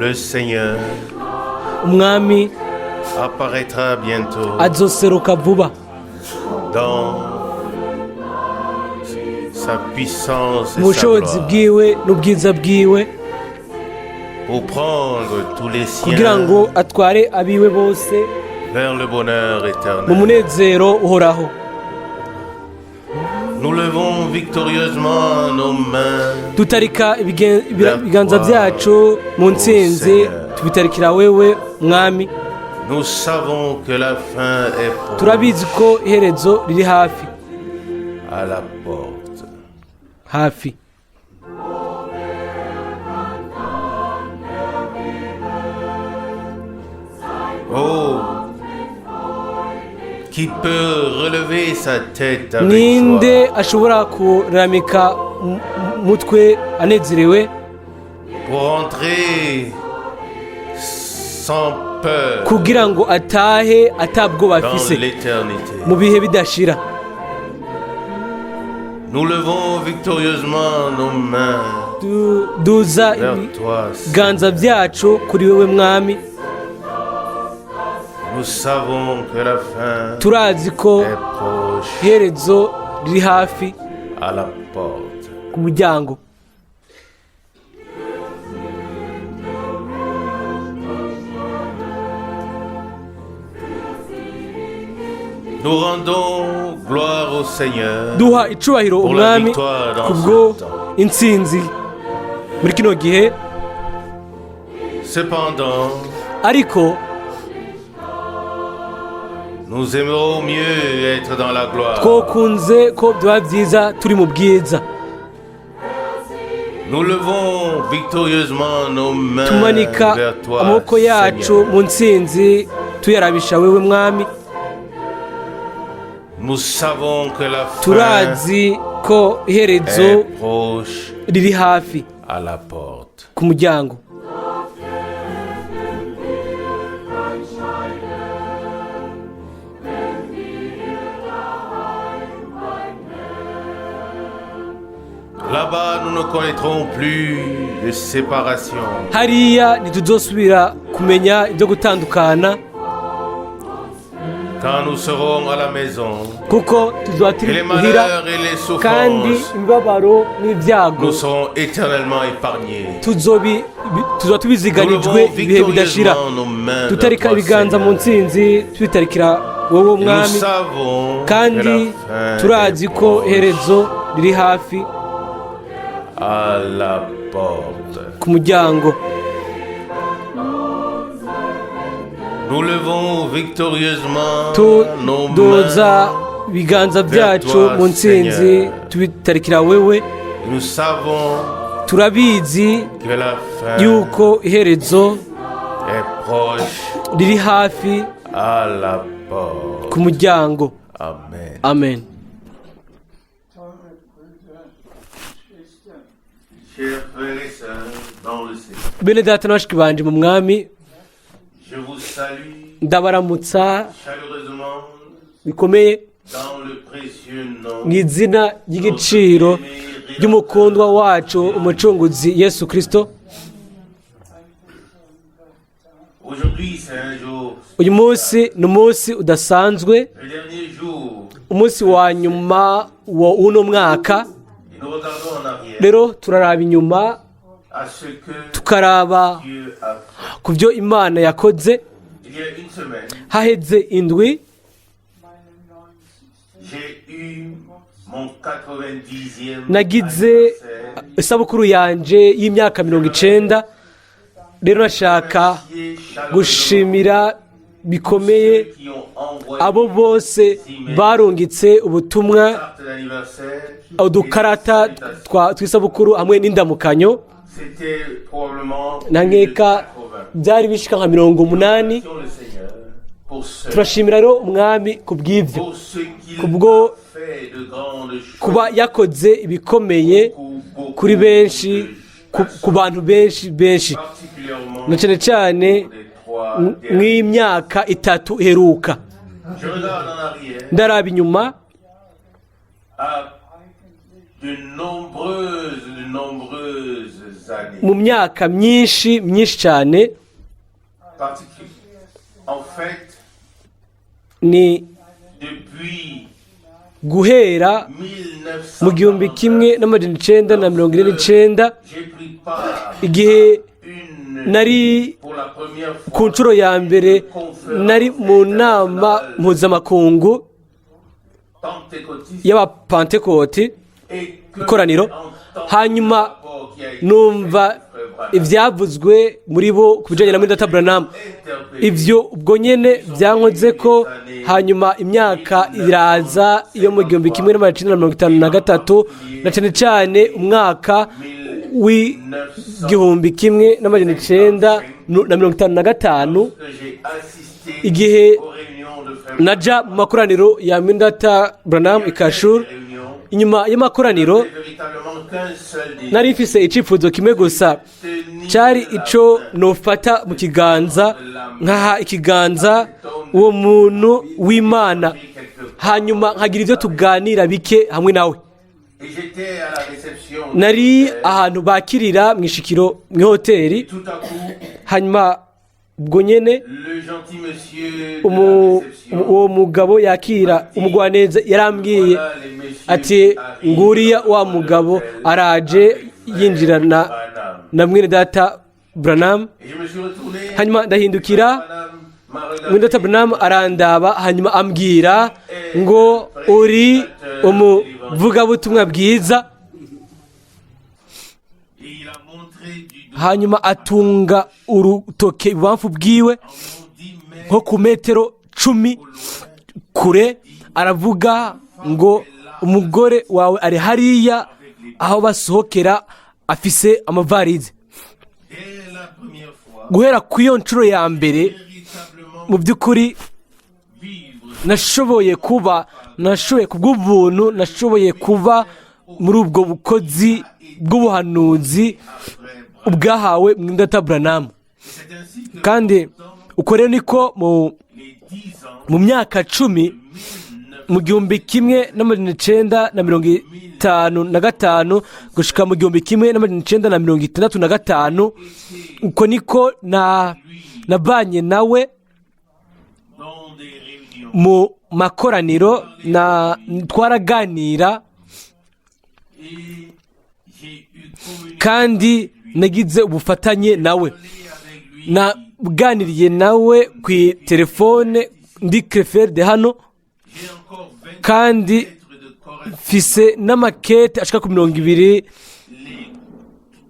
Le Seigneur Umwami apparaîtra bientôt azoseruka vuba dans sa puissance mu et sa bushobozi gloire bwiwe n'ubwiza bwiwe pour prendre tous les kugira siens ngo atware abiwe bose vers le bonheur mu éternel. Munezero uhoraho. Nous levons victorieusement nos mains Dutarika ibiganza byacu mu ntsinzi, tubitarikira wewe, Mwami. Nous savons que la fin est proche Turabizi ko iherezo riri hafi, à la porte. Hafi. Oh, qui peut relever sa tête avec Ninde joie ashobora kuramika mutwe anezerewe pour entrer sans peur kugira ngo atahe atabwoba dans afise l'éternité. Mu bihe bidashira? Nous levons victorieusement nos mains Duza vers toi, ibiganza Seigneur. byacu kuri wewe, Mwami. Nous savons que la fin Turazi ko est proche iherezo riri hafi à la porte. ku muryango. Nous rendons gloire au Seigneur Duha icubahiro pour la Umwami victoire dans kubwo ce temps. intsinzi muri kino gihe. Cependant, Ariko nous aimerons mieux être dans la gloire. Twokunze ko byaba byiza turi mu bwiza. Nous levons victorieusement nos mains Tumanika vers toi, amaboko yacu Seigneur. mu ntsinzi tuyarabisha wewe, Mwami. Nous savons que la fin Turazi ko iherezo est proche riri hafi à la porte. ku muryango. Là-bas, nous ne connaîtrons plus de séparation. Hariya ntituzosubira kumenya ibyo gutandukana Quand nous serons à la maison, kuko tuzoba et turi les muhira malheurs et les kandi souffrances imibabaro n'ibyago nous seront éternellement épargnés. Tuzoba Nous tubiziganijwe levons ibihe bidashira. victorieusement nos mains vers Tutarika toi, ibiganza mu Seigneur. ntsinzi tubitarikira wowe, Et nous Mwami, savons que kandi la fin turazi est ko proche iherezo riri hafi à la porte. Ku muryango. Nous levons victorieusement nos Tuduza mains. Ibiganza byacu Toi, mu ntsinzi Seigneur. Tubitarikira wewe. Nous savons Turabizi que la fin yuko iherezo est proche riri hafi à la porte. Ku muryango. Amen. Amen. Teure Brüder und Schwestern, Chers frères et sœurs dans le Seigneur, Bene data na bashiki banje mu Mwami, je vous salue ndabaramutsa chaleureusement bikomeye dans le précieux nom mu izina ry'igiciro ry'umukundwa wacu, Umucunguzi Yesu Kirisito. Aujourd'hui, c'est un jour, Uyu munsi ni umunsi udasanzwe, le dernier jour, umunsi wa nyuma wa uno mwaka. Et nous regardons en arrière Rero turaraba inyuma à ce que tukaraba Dieu a fait. ku byo Imana yakoze. Il y a une semaine, Haheze indwi, meinen 90. J'ai eu mon 90e nagize anniversaire. Isabukuru yanje y'imyaka 90. Rero nashaka Remercier chaleureusement gushimira bikomeye ceux qui ont envoyé abo bose barungitse ubutumwa, carte d'anniversaire udukarata et des salutations. Tw'isabukuru hamwe n'indamukanyo. C'était probablement Na plus de nkeka 80. byari bishika nka 80. Remercions le Seigneur pour cela, Turashimira rero Umwami ku bw'ibyo, pour ce qu'il kubwo a fait de grandes choses. Kuba yakoze ibikomeye Beaucoup, beaucoup kuri benshi, de ku bantu benshi benshi, particulièrement na cyane cyane des trois derniers. mw'imyaka 3 iheruka. Je regarde en arrière Ndaraba inyuma à de nombreuses années. Mu myaka myinshi myinshi cyane. Particulier. En fait, Ni depuis guhera mu 1949, j'ai pris part igihe une nari pour la première fois ku nshuro ya mbere nari mu nama mpuzamakungu pentecôtiste y'Abapantekoti, et que ikoraniro, j'ai entendu hanyuma le rapport qui a été numva fait du frère Branham. Ibyavuzwe muri bo ku bijyanye na Mwene Branham. Interpellé. Ibyo ubwo nyine byankoze ko. Hanyuma imyaka iraza yo mu 1953, na cyane cyane umwaka w'1955, Que j'ai assisté igihe aux réunions de frère naja mu makoraniro ya Mwene Branham i Kashur. réunion, Inyuma y'amakoraniro, véritablement qu'un seul désir. nari mfise icyifuzo kimwe gusa, cyari icyo nufata mu kiganza, nkaha ikiganza uwo muntu w'Imana, hanyuma nkagira ibyo tuganira bike hamwe nawe. Et j'étais à la réception. Nari ahantu bakirira mu ishikiro mu ihoteli. Tout à coup, Hanyuma ubwo nyene, le gentil monsieur de la réception, uwo mugabo yakira, umugwaneza, yarambwiye voilà les messieurs ati: qui arrivent "Nguriya wa dans mugabo l'hôtel araje avec frère yinjirana Branham." na mwene data Branham." Et je me suis retourné. Hanyuma ndahindukira. Branham m'a regardé. Mwene data Branham arandaba, hanyuma ambwira ngo: "Uri umuvugabutumwa bwiza." Et il a montré du doigt Hanyuma atunga urutoke ibubamfu bwiwe environ 10 mètres nko ku metero 10 kure, aravuga ngo: "Umugore wawe ari hariya aho basohokera afise amavarize." Dès la première fois, Guhera ku iyo nshuro ya mbere, véritablement mu by'ukuri vivre nashoboye kubw'ubuntu, nashoboye kuba muri ubwo bukozi bw'ubuhanuzi frère Branham. bwahawe Mwene Branham. Et c'est ainsi que Kandi uko rero niko les 10 ans, mu myaka 10, mu 1955 gushika mu 1965, uko niko na nabanye nawe dans des réunions, mu makoraniro, na twaraganira, et j'ai eu communion kandi nagize ubufatanye nawe. avec lui. Naganiriye nawe ku telefone ndi Krefeld hano. J'ai encore 20 Kandi lettres de correspondance, mfise n'amakete ashika ku 20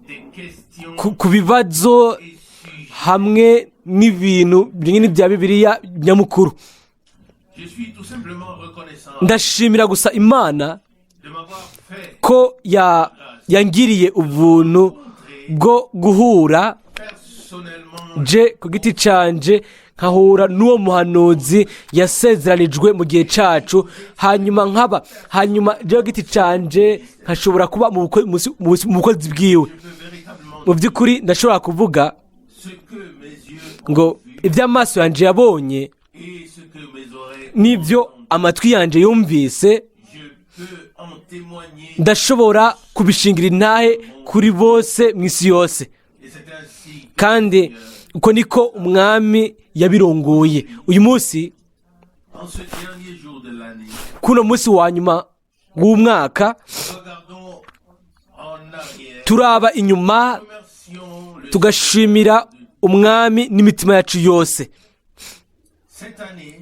des questions ku bibazo et sujets. hamwe n'ibintu bimwe n'ibya Bibiliya nyamukuru. Je suis tout simplement reconnaissant Ndashimira gusa Imana de m'avoir fait ko yangiriye ubuntu bwo guhura personnellement je ku giti canje, nkahura n'uwo muhanuzi yasezeranijwe mu gihe cacu, hanyuma nkaba, hanyuma je ku giti canje nkashobora kuba mu bukozi bwiwe. Je peux véritablement Mu by'ukuri ndashobora kuvuga ce que mes yeux ngo iby'amaso yanje yabonye et ce que mes oreilles n'ibyo amatwi yanje yumvise, je peux en témoigner ndashobora kubishingira intahe kuri bose mu isi yose. Et c'est ainsi Kandi uko niko Umwami yabirongoye uyu munsi, en ce dernier jour de l'année, kuno munsi wa nyuma w'umwaka, regardons en arrière, turaba inyuma, remercions le tugashimira Umwami n'imitima yacu yose. Cette année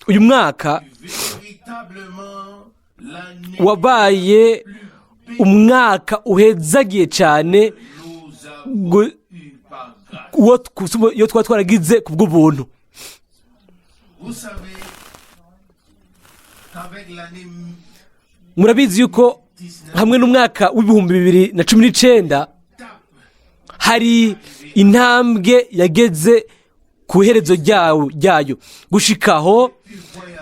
Uyu mwaka véritablement l'année wabaye umwaka uhezagiye cyane nous avons eu par grâce. Iyo twaba twaragize ku bw'ubuntu. Vous savez qu'avec l'année Murabizi yuko hamwe n'umwaka w'2019 hari intambwe yageze ku iherezo ryayo. Gushikaho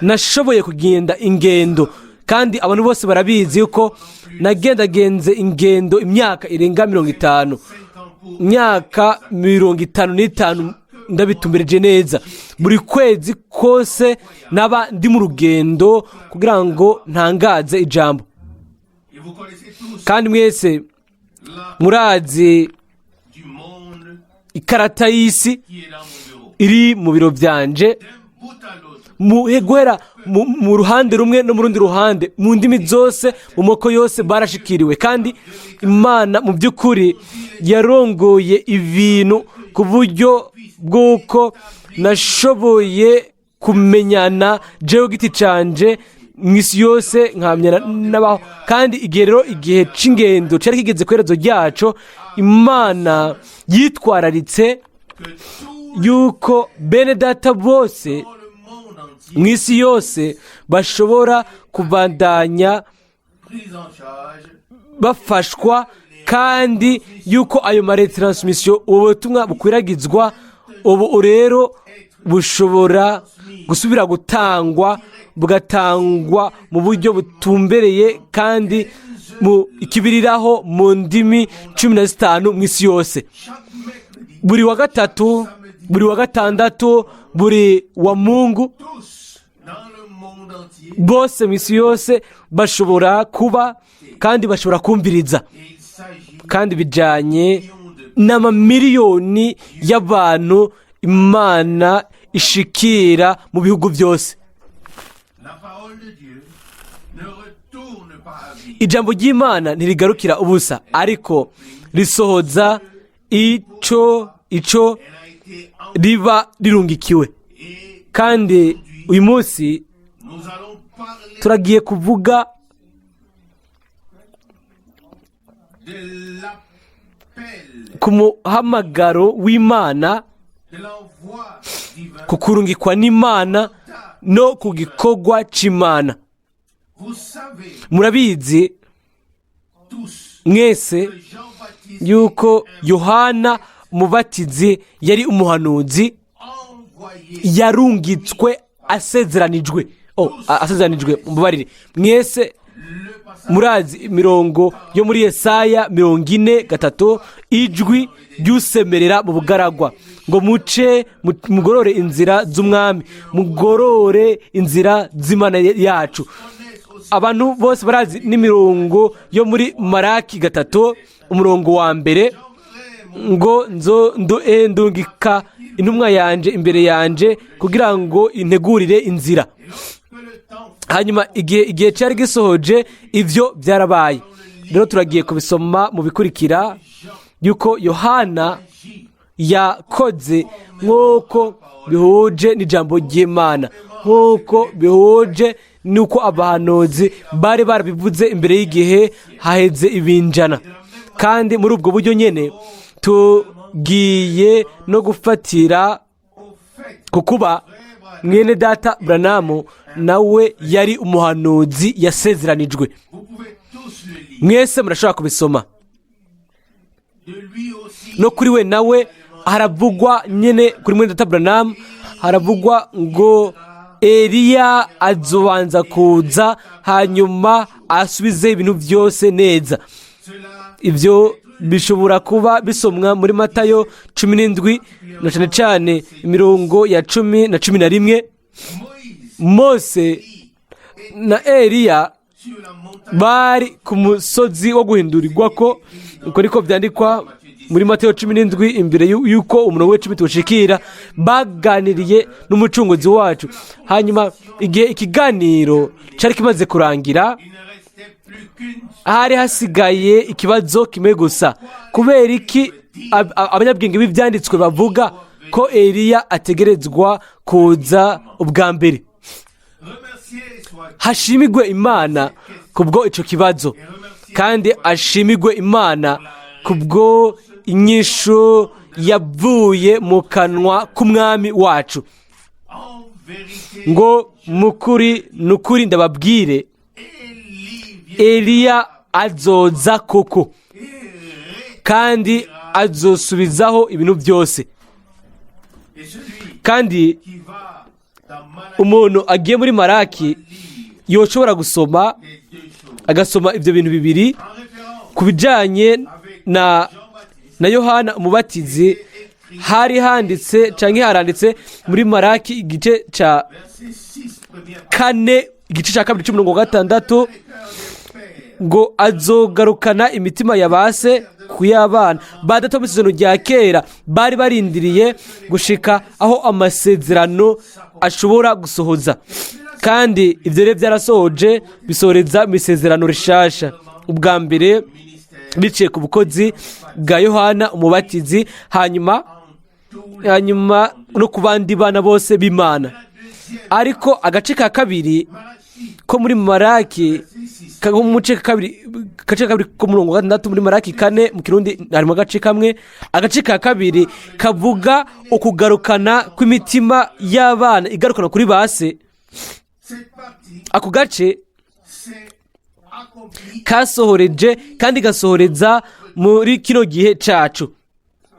nashoboye kugenda ingendo, kandi abantu bose barabizi yuko nagendagenze ingendo imyaka irenga 50, imyaka 55 ndabitumbereje neza. Buri kwezi kose naba ndi mu rugendo kugira ngo ntangaze ijambo. Et vous connaissez tous Kandi mwese la murazi Ikarata y'isi qui est dans mon bureau. iri mu biro byanje, D'un bout à l'autre, guhera mu ruhande rumwe no mu rundi ruhande, mu ndimi zose, mu moko yose, barashikiriwe. Kandi Imana mu by'ukuri yarongoye ibintu ku buryo bw'uko nashoboye kumenyana jewe giti canje mu isi yose, nkamenyana n'abaho. Kandi igihe rero igihe c'ingendo cyari kigeze ku iherezo ryaco, Imana yitwararitse que tout yuko bene Data bose le monde entier mu isi yose bashobora kubandanya pris en charge bafashwa, kandi yuko ayo ma retransmissions, ubu butumwa bukwiragizwa ubu rero bushobora gusubira gutangwa, bugatangwa mu buryo butumbereye kandi mu ikibiriraho mu ndimi 15 mu isi yose, chaque mercredi, buri wa gatatu, buri wa gatandatu, buri wa Mungu. Tous dans le monde entier. Bose mu isi yose bashobora kuba kandi bashobora kumviriza. Et il s'agit Kandi bijyanye n'amamiliyoni y'abantu Imana ishikira mu bihugu byose. La parole de Dieu ne retourne pas à vide. Ijambo ry'Imana ntirigarukira ubusa, ariko risohoza ico Elle a été en riba rirungikiwe. Et Kandi uyu munsi nous allons parler turagiye kuvuga de l'appel, ku muhamagaro w'Imana, de l'envoi divin. ku kurungikwa n'Imana no ku gikorwa c'Imana. Vous savez Murabizi tous mwese que Jean-Baptiste yuko Yohana Umubatizi yari umuhanuzi envoyé yarungitswe, asezeranijwe. Oh, asezeranijwe, mubabarire. Mwese le passage murazi imirongo yo muri Yesaya 43, ijwi ry'usemerera mu bugaragwa ngo: "Muce mugorore inzira z'Umwami, mugorore inzira z'Imana yacu." Abantu bose barazi n'imirongo yo muri Maraki 3, umurongo wa mbere, ngo: "Nzo ndungika intumwa yanje imbere yanje kugira ngo integurire inzira." Que le temps Hanyuma igihe cyari gisohoje, ibyo byarabaye. Rero turagiye kubisoma mu bikurikira yuko Yohana yakoze nk'uko bihuje n'ijambo ry'Imana, nk'uko bihuje n'uko abahanuzi bari barabivuze imbere y'igihe haheze ibinjana. Kandi muri ubwo buryo nyine tugiye no gufatira au fait ku kuba mwene Data Branham nawe yari umuhanuzi yasezeranijwe. Vous pouvez tous le lire. Mwese murashobora kubisoma. De lui aussi, No kuri we nawe haravugwa nyine, kuri mwene Data Branham haravugwa ngo: "Eliya azobanza kuza, hanyuma asubize ibintu byose neza." Cela Ibyo bishobora kuba bisomwa muri Matayo 17, na cyane cyane imirongo ya 10 na 11. Moïse Mose na Eliya sur la montagne bari ku musozi wo guhindurirwa ko, uko niko byandikwa muri Matayo 17, imbere y'uko umurongo w'icumi tuwushikira, baganiriye n'Umucunguzi wacu. Hanyuma igihe ikiganiro cyari kimaze kurangira, il ne restait plus qu'une hari hasigaye ikibazo kimwe gusa: kubera iki abanyabwenge b'ibyanditswe bavuga ko Eliya ategerezwa kuza ubwa mbere? Remercié soit Hashimigwe Imana kubwo icyo kibazo, kandi ashimigwe Imana kubwo inyishu yavuye mu kanwa k'Umwami wacu, En vérité, ngo: "Mukuri nukuri ndababwire, Élie vient Eliya azoza koko, kandi azosubizaho ibintu byose." Et celui Kandi qui va dans Malachie umuntu agiye muri Maraki yoshobora gusoma, les deux choses. agasoma ibyo bintu bibiri En référence ku bijyanye na Jean-Baptiste na Yohana Umubatizi. Hari handitse cyangwa haranditse muri Maraki igice cya verset 6, première 4, igice cya 2 cy'umurongo wa 6, ngo: "Azogarukana imitima ya ba se de ku y'abana. Ba data bo mu isezerano rya kera bari barindiriye gushika aho amasezerano ashobora gusohoza, kandi ibyo rero byarasohoje, bisohoreza mu isezerano rishasha, ubwa mbere biciye ku bukozi bwa Yohana Umubatizi, hanyuma no ku bandi bana bose b'Imana. Ariko agace ka kabiri ko muri Maraki, ko mu muce kabiri, gace ka kabiri ko murongo wa 6 muri Maraki 4, mu Kirundi harimo agace kamwe. Agace ka kabiri kavuga ukugarukana kw'imitima y'abana igarukana kuri base. Cette partie Ako gace s'est accomplie kasohoreje kandi gasohoreza muri kino gihe cacu,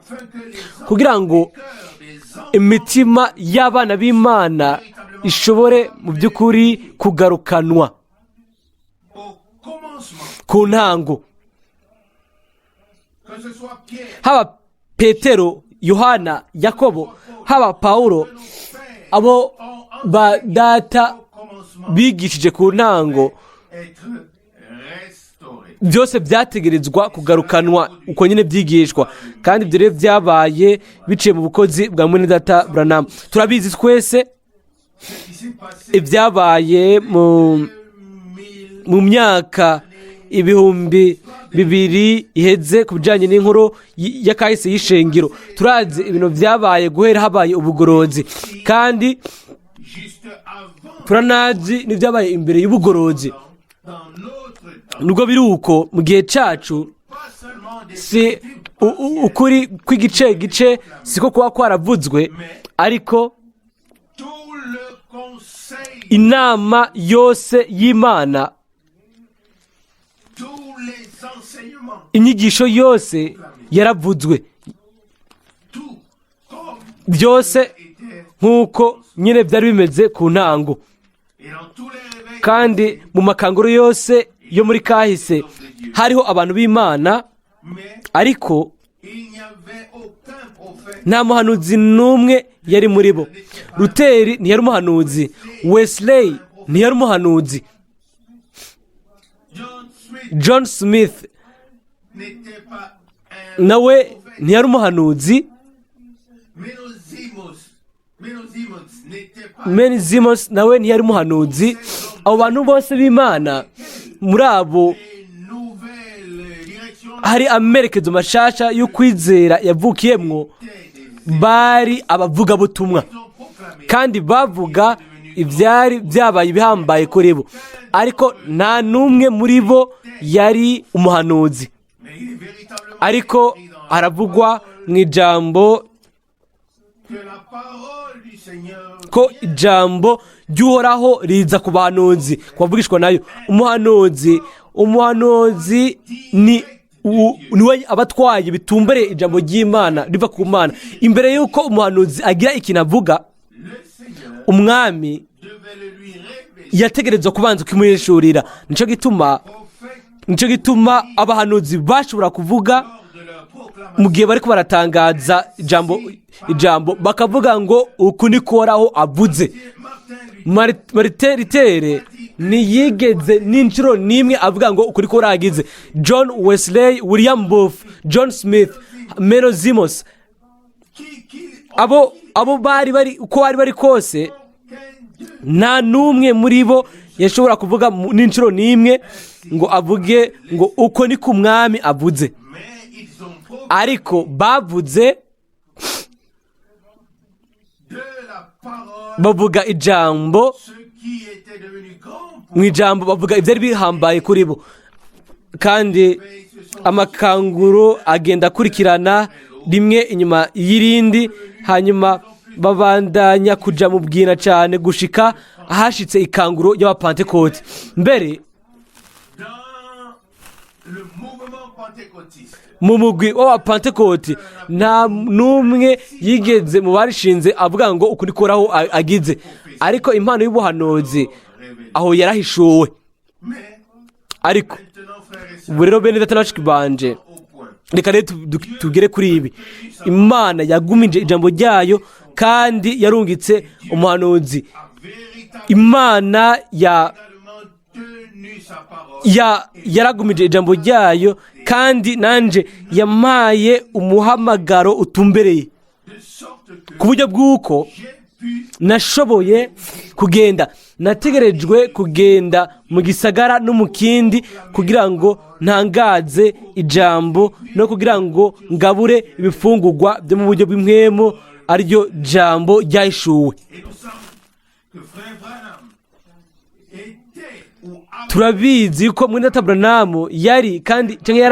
afin que les kugira ngo cœurs des enfants imitima y'abana b'Imana ishobore mu by'ukuri kugarukanwa au commencement, ku ntango. que ce soit Pierre, Haba Petero, Yohana, Yakobo, haba Pawulo, nos pères, abo ba data au commencement, bigishije ku ntango, être restaurés. byose byategerezwa kugarukanwa uko nyine byigishwa. Kandi ibyo rero byabaye biciye mu bukozi bwa mwene data Branham. Turabizi twese Ce qui s'est passé ibyabaye mu myaka 2000 iheze ku bijyanye n'inkuru y'akahise y'ishengero. Turazi ibintu byabaye guhera habaye ubugorozi, kandi juste avant turanazi n'ibyabaye imbere y'ubugorozi. dans notre temps. Nubwo biri uko, mu gihe cyacu, Pas seulement des si ukuri kw'igice gice siko kuba kwaravuzwe, ariko tout le conseil, inama yose y'Imana, tous les enseignements, inyigisho yose yaravuzwe, tout comme byose était nk'uko nyine byari bimeze ku ntango. et dans tous les réveils, Kandi mu makanguro yose yo muri kahise hariho abantu b'Imana, mais ariko il n'y avait aucun prophète. nta muhanuzi n'umwe yari muri bo. Ruteri ntiyari umuhanuzi, Wesley ntiyari umuhanuzi, John Smith John Smith n'était pas un nawe ntiyari umuhanuzi, Menno Simons n'était pas Menno Simons nawe ntiyari umuhanuzi. Abo bantu bose b'Imana, muri abo une nouvelle direction hari amerekezo mashasha y'ukwizera yavukiyemwo, bari abavugabutumwa, ils ont proclamé kandi bavuga ibyari byabaye ibihambaye kuri bo, ariko nta n'umwe muri bo yari umuhanuzi. Mais il est véritablement Ariko écrit dans la haravugwa mu ijambo que la parole du Seigneur ko ijambo ry'Uhoraho riza ku bahanuzi, ku bavugishwa nayo. Umuhanuzi niwe aba atwaye bitumbereye ijambo ry'Imana riva ku Mana. Imbere y'uko umuhanuzi agira ikintu avuga, le Seigneur umwami devait le lui révéler. yategerezwa kubanza kumwishurira. Prophète Nicyo gituma abahanuzi bashobora kuvuga lors de leur proclamation mu gihe bariko baratangaza ijambo, bakavuga ngo: "Uku niko Uhoraho avuze." Martin Luther Martin Luther ntiyigeze n'inshuro n'imwe avuga ngo: "Ukuri ko uragize." John Wesley, William Booth, John Smith, Menno Simons, qui abo bari bari uko bari bari kose, nta n'umwe muri bo yashobora kuvuga n'inshuro n'imwe ngo avuge ngo: "Uko ni ku mwami avuze." Mais ils ont proclamé Ariko bavuze de la parole bavuga ijambo, ce qui était devenu grand pour mu ijambo bavuga ibyari bihambaye kuri bo. Kandi amakanguro agenda akurikirana rimwe inyuma y'irindi, hanyuma babandanya kuja mu bwina cyane gushika ahashitse ikanguro y'Abapantekoti mbere. Dans le mouvement pentecôtiste. Mu mugwi w'Abapantekoti nta n'umwe yigeze mu barishinze avuga ngo: "Uku niko Uhoraho agize." Ariko impano y'ubuhanuzi aho yarahishuwe. Mais Ariko maintenant, frères et sœurs, ubu rero, bene data na bashiki banje, au point. reka rero tugere kuri ibi. Imana yagumije ijambo ryayo kandi yarungitse umuhanuzi. A véritablement Imana ya tenu tenu sa parole yaragumije ijambo ryayo, kandi nanje yampaye umuhamagaro utumbereye, de sorte que ku buryo bw'uko j'ai pu nashoboye kugenda. Nategerejwe kugenda mu gisagara no mu kindi kugira ngo ntangaze ijambo no kugira ngo ngabure ibifungurwa byo mu buryo bw'impwemu, ariryo jambo ryahishuwe. Et nous savons que frère Branham était ou avait Turabizi ko mwene data Branamu yari kandi cyangwa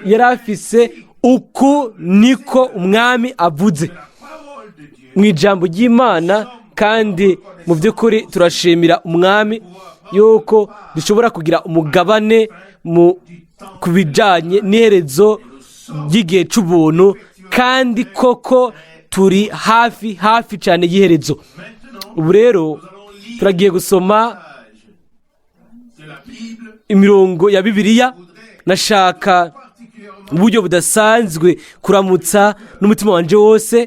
yari afise uku niko umwami avuze la parole de Dieu mu ijambo ry'Imana. Kandi mu by'ukuri turashimira umwami yuko dushobora kugira umugabane mu ku bijyanye n'iherezo ry'igihe cy'ubuntu, kandi koko turi hafi hafi cyane y'iherezo. Maintenant, Ubu rero turagiye gusoma de la Bible imirongo ya Bibiliya. Nashaka particulièrement mu buryo budasanzwe kuramutsa n'umutima wanjye wose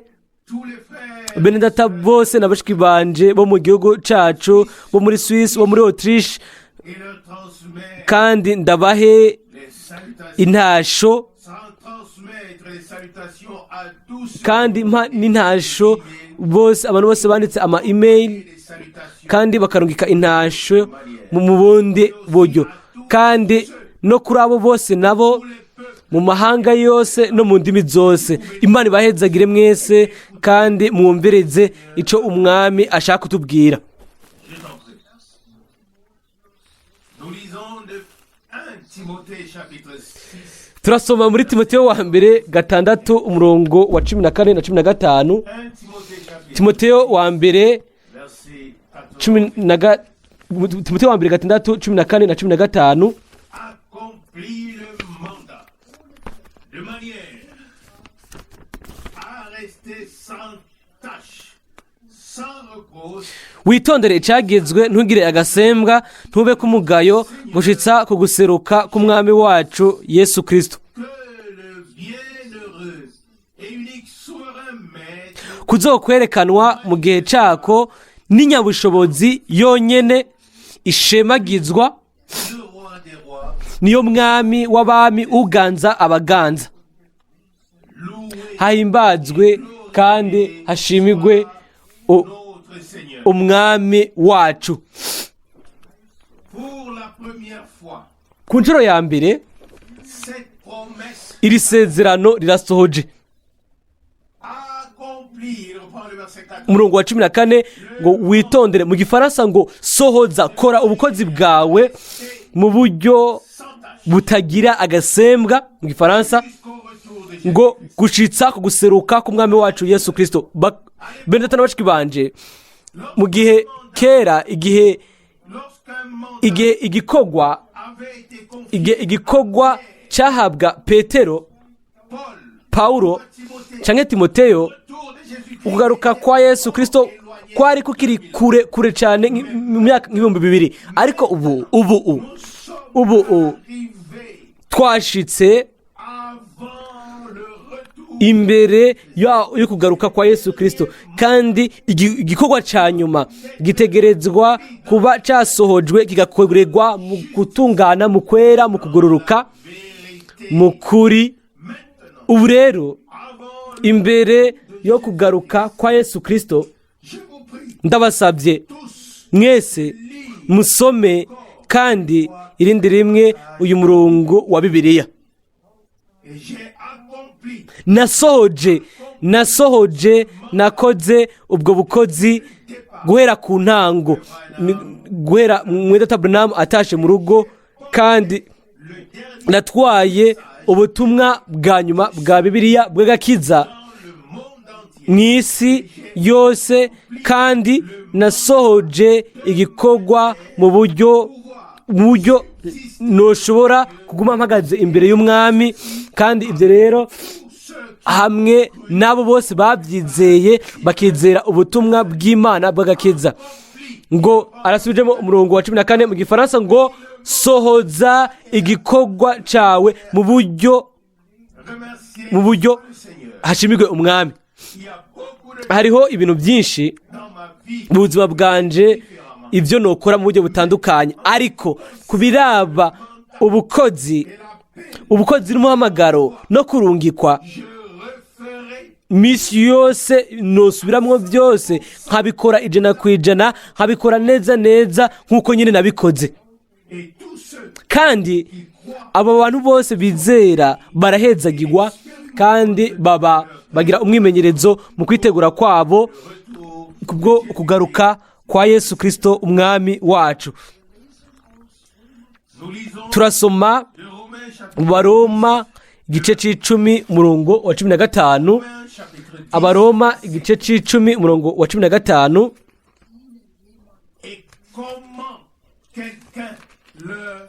tous les frères bene data bose na bashiki banje bo mu gihugu cacu, bo muri Suisse, bo muri Autriche, et leur transmettre kandi ndabahe les salutations, intasho, sans transmettre les salutations à tous ceux kandi mpa n'intasho bose, abantu bose banditse ama email et les salutations kandi bakarungika intasho mu bundi buryo, kandi no kuri abo bose nabo mu mahanga yose no mu ndimi zose. Imana ibahezagire mwese, kandi mwumvirize icyo umwami ashaka kutubwira. Je t'en prie. Nous lisons de 1 Timothée chapitre 6. Turasoma muri Timoteyo wa mbere 6, umurongo wa 14 na 15. 1 Timothée chapitre Timoteyo wa mbere verset 14. cumi na ga Timoteyo wa mbere 6, 14 na 15. Accomplis le mandat de manière à rester sans tache, sans reproche, Witondere icyagezwe, ntugire agasembwa, ntube k'umugayo, gushitsa ku guseruka k'umwami wacu Yesu Kirisito, que le bienheureux et unique souverain maître kuzokwerekanwa mu gihe cako n'inyabushobozi yonyene ishemagizwa, le roi des rois, niyo mwami w'abami, uganza abaganza, loué hahimbazwe kandi hashimigwe notre Seigneur. umwami wacu. Pour la première fois, Ku nshuro ya mbere, cette promesse iri sezerano rirasohoje. Accomplie, il reprend le verset 4. Umurongo wa 14 ngo witondere, mu gifaransa ngo sohoza, kora ubukozi bwawe mu buryo Sans tache, butagira agasembwa mu gifaransa, jusqu'au retour de Jésus. Ngo gushitsa ku guseruka k'umwami wacu Yesu Kirisito. Bene data na bashiki banje, mu gihe kera, igihe Lorsqu'un mandat igihe igikorwa avait été confié igihe igikorwa cyahabwa Petero, Paul, Paulo Timothée, canke Timoteyo, retour de Jésus-Christ, ukugaruka kwa Yesu Kirisito kwari kukiri kure kure cyane, mu myaka nk'2000. Ariko ubu nous sommes ubu arrivés twashitse avant le retour imbere yo kugaruka kwa Yesu Kirisito, kandi igikorwa cya nyuma gitegerezwa kuba cyasohojwe, kigakorerwa mu gutungana, mu kwera, mu kugororoka, vérité. mu kuri. Maintenant, Ubu rero, avant, imbere yo kugaruka kwa Yesu Kirisito, je vous prie ndabasabye tous, mwese musome kandi irindi rimwe uyu murongo wa Bibiliya. Et j'ai accompli Nasohoje, nakoze ubwo bukozi guhera ku ntango. Guhera mwene Branham atashe mu rugo, kandi le dernier natwaye ubutumwa bwa nyuma bwa Bibiliya bw'agakiza dans le monde entier. mu isi yose, kandi nasohoje igikorwa mu buryo ntushobora kuguma mpagaze imbere y'umwami. Kandi ibyo rero hamwe n'abo bose babyizeye, bakizera ubutumwa bw'Imana bw'agakiza. Ngo arasubijemo umurongo wa 14 mu gifaransa ngo sohoza igikorwa cyawe mu buryo Remerciez mu buryo le Seigneur. hashimirwe umwami. Il y a beaucoup de Hariho ibintu byinshi dans ma vie mu buzima bwanje. ibyo nokora mu buryo butandukanye, ariko ku biraba ubukozi, ubukozi n'umuhamagaro no kurungikwa, Je referai misi yose nosubiramwo byose nkabikora 100%, nkabikora neza neza nk'uko nyine nabikoze. Et tous ceux Kandi abo bantu bose bizera barahezagirwa kandi baba bagira umwimenyerezo mu kwitegura kwabo kubwo kugaruka kwa Yesu Kirisito umwami wacu. Nous lisons Turasoma de Romains chapitre, mu Baroma igice c'icumi umurongo wa 15. Romains chapitre 10. Abaroma igice c'icumi umurongo wa 15. Et comment quelqu'un leur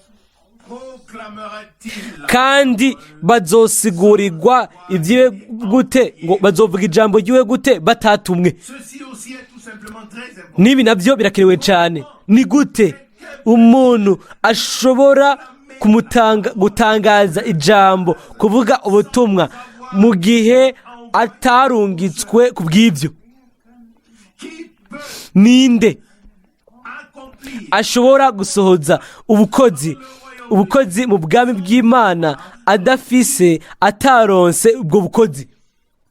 proclamera-t-il la Kandi bazosigurirwa ibyiwe gute, ngo bazovuga ijambo ryiwe gute batatumwe? Ceci aussi est tout simplement très important. N'ibi nabyo birakenewe cyane. Ni gute umuntu ashobora kumutanga gutangaza ijambo, kuvuga ubutumwa, mu gihe atarungitswe ku bw'ibyo? Qui peut Ninde accomplir ashobora gusohoza ubukozi mu bwami bw'Imana adafise, ataronse ubwo bukozi?